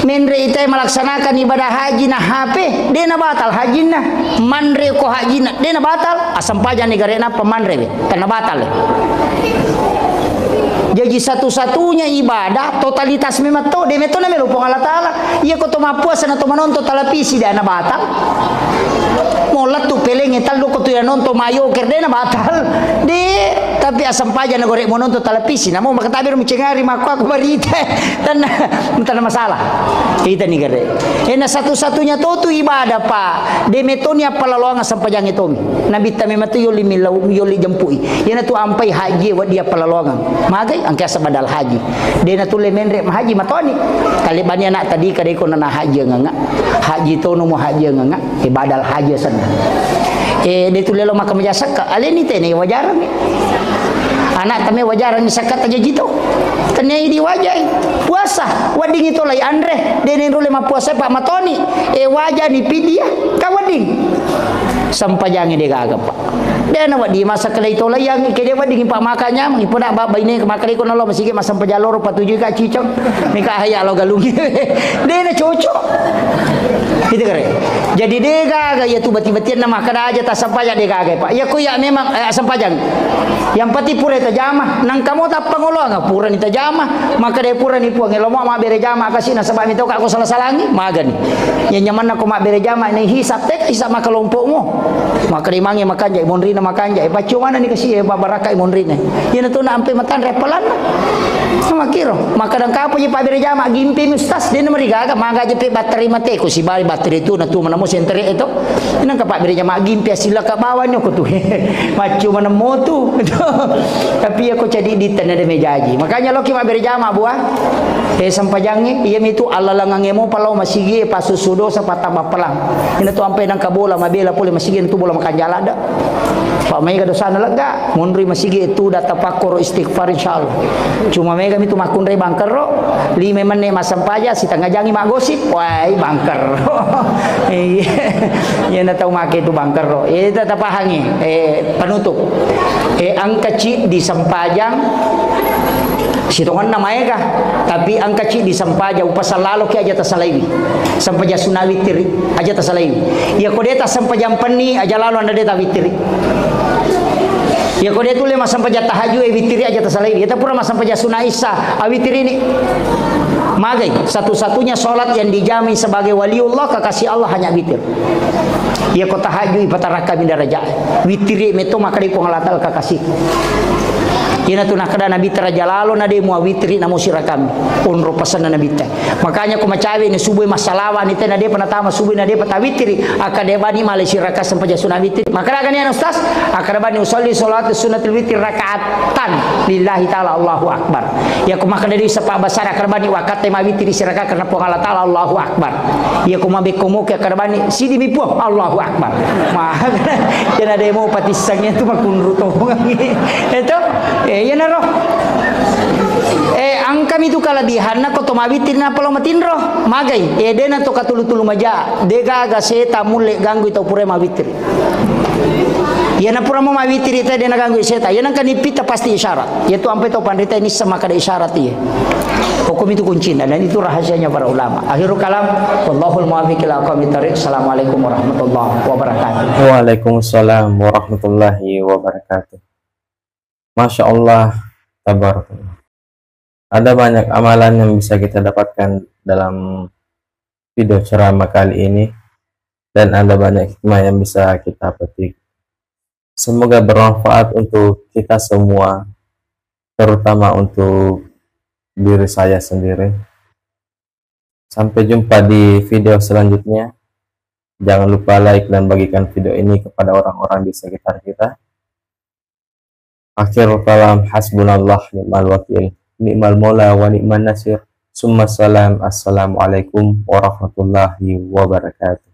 Menre ita malaksanakan ibadah haji na H P, de na batal hajinna. Manre ko hajinna, de na batal, asam paja ni gare napa manre we, tena batal. Jadi satu-satunya ibadah totalitas memang to, de metto na melo Puang Allah Ta'ala. Iya ko to mappuasa na to manonton televisi, de na batal. Mola tu pelengi tallu ko tu ya nonton mayoker, de na batal. De, tapi asam paja na gore mononton televisi, namo makatabe mucengari makko aku barita. Tanna, tanna masalah. Ita ni gare. Ena satu-satunya to tu ibadah, Pak. De metoni appalaloang sampajang etomi. Nabitta memang tu yoli millau, yoli jempui. Iyana tu ampai haji wa dia palaloang. Magai angke asa badal haji. De na tulle menre mahaji matoni. Talebani anak tadi kadai ko nana haji nganga. Haji tono mo haji nganga. Eh, badal haji senna. Eh, de tulle lo makkamaja sakka. Aleni tene wajarang ni. Anak tame wajarang ni sakka tajaji to. Tene idi wajai. Puasa. Wedding itu lai anre. De ne rule mappuasa pa matoni. Eh, waja ni pidia. Ka wedding. Sempajangnge de' gaga, Pak. De' na wedding masa kedai tolaiang, ke de' wedding, Pak, maka nyameng, Pak, nak ba-, baine maka de' ko nalo masigi massempajang loro patujui ka cicong. Mika haya lo galungi. De' na cocok. Gitu kare. Jadi de' gaga iya tu bati-batianna makkeda aja tassempajang de' gaga, Pak. Iya ko iya memang, eh, sempajang. Yang penting pura tajama, nangka mo tappangoloang, purani tajama, makkeda purani Puang, elomo mabbere jama kasi nasaba mitoka ko sala-salangi, magani. Iya nyamanna ko mabbere jama ni hisab tek, hisab makkalompokmu. Makkeda mange makanja, monrina makanja, paccu manani kasi, eh, barakka monrina. Iyana tu na ampe matanre appalanna. Sama kiro, makkeda engka apa je pabbere jama, gimpi mi ustaz, de' na marigaga, maga je pe batteri mate, ko sibali batteri tu, na tu manamo sentere itu. Nangka pabbere jama gimpi asilla ka bawang ko tu. Maccu maneng motu. Tapi iya ko cadi ditta na de' mejaji. Makanya loki mabbere jama, buah. Eh, sempajangnge, iya mitu allalangangnge mo palau masigi, pasusu dosa, patamba pelang. Ina tu ampe nangka bola, mabela pole masigi, tu bola makanjala da. Pak, maega dosana lega, monri masigi itu da tapakkoro istighfar, insyaallah. Cuma mega mitu makkunrai bangkerro, lima menne massempajang, sitengnga jangi maggosip, wai bangkerro. Iya. Iya na tau make itu bangkerro. Iya, itu tapahangi. Eh, penutup. Eh, engka ciddi sempajang, sitongenna maega, tapi engka ciddi sempajang, upasallaloki aja tasalaiwi. Sempajang sunna wittiri, aja tasalaiwi. Iya ko de' tassempajang penni, aja lalo anda de' tawittiri. Iya ko de' tulle massempajang tahajud, eh, wittiri aja tasalaiwi. Iya ta pura massempajang sunna isya, awittirini. Magai, satu-satunya sholat yang dijamin sebagai waliullah, kekasih Allah, hanya witir. Iya ko tahajud, ipatarakka mi daraja. Wittiri metto makkeda Puang Allah Taala kekasih. Iyana tu nakkeda Nabitta, raja lalo na de' mua wittiri namo sirakami. Onro pasenna Nabitta. Makanya ko macawe ni subuh massalawa ni te na de'pa natama subuh na de'pa tawittiri, akkeda bani male siraka sempajang sunna wittiri. Makkeda gani anu ustaz, akkeda bani usalli sholatu sunnatul wittiri rakaatan lillahi ta'ala, Allahu Akbar. Iya ko makkeda di sapa basara, akkeda bani wakkatte mawittiri siraka karena Puang Allah Taala, Allahu Akbar. Iya ko mabekko moke, akkeda bani sidi mi Puang, Allahu Akbar. Ma, iya na de' mo patissangnge tu makkunru tongangi. Itu, eh, iya naro. Eh, engka mi tu kelebihanna ko to mawittiri nappa lo matinro. Magai, eh, de' na to katulu-tulu maja. De' gaga seta mulle ganggui tau pura mawittiri. Iya na pura mo mawittiri te de' na ganggui seta. Iya nangka nippitta pasti isyarat. Iya tu ampe tau panrita ini sema kada isyarat iya. Hukum itu kuncinya dan itu rahasianya para ulama. Akhirul kalam, wallahul muwaffiq ila aqwamit thariq. Assalamualaikum warahmatullahi wabarakatuh. Waalaikumsalam warahmatullahi wabarakatuh. Masya Allah, tabarakallah. Ada banyak amalan yang bisa kita dapatkan dalam video ceramah kali ini, dan ada banyak hikmah yang bisa kita petik. Semoga bermanfaat untuk kita semua, terutama untuk diri saya sendiri. Sampai jumpa di video selanjutnya. Jangan lupa like dan bagikan video ini kepada orang-orang di sekitar kita. Akhirul kalam, hasbunallah ni'mal wakil, ni'mal maula wa ni'man nasir. Summa salam, assalamualaikum warahmatullahi wabarakatuh.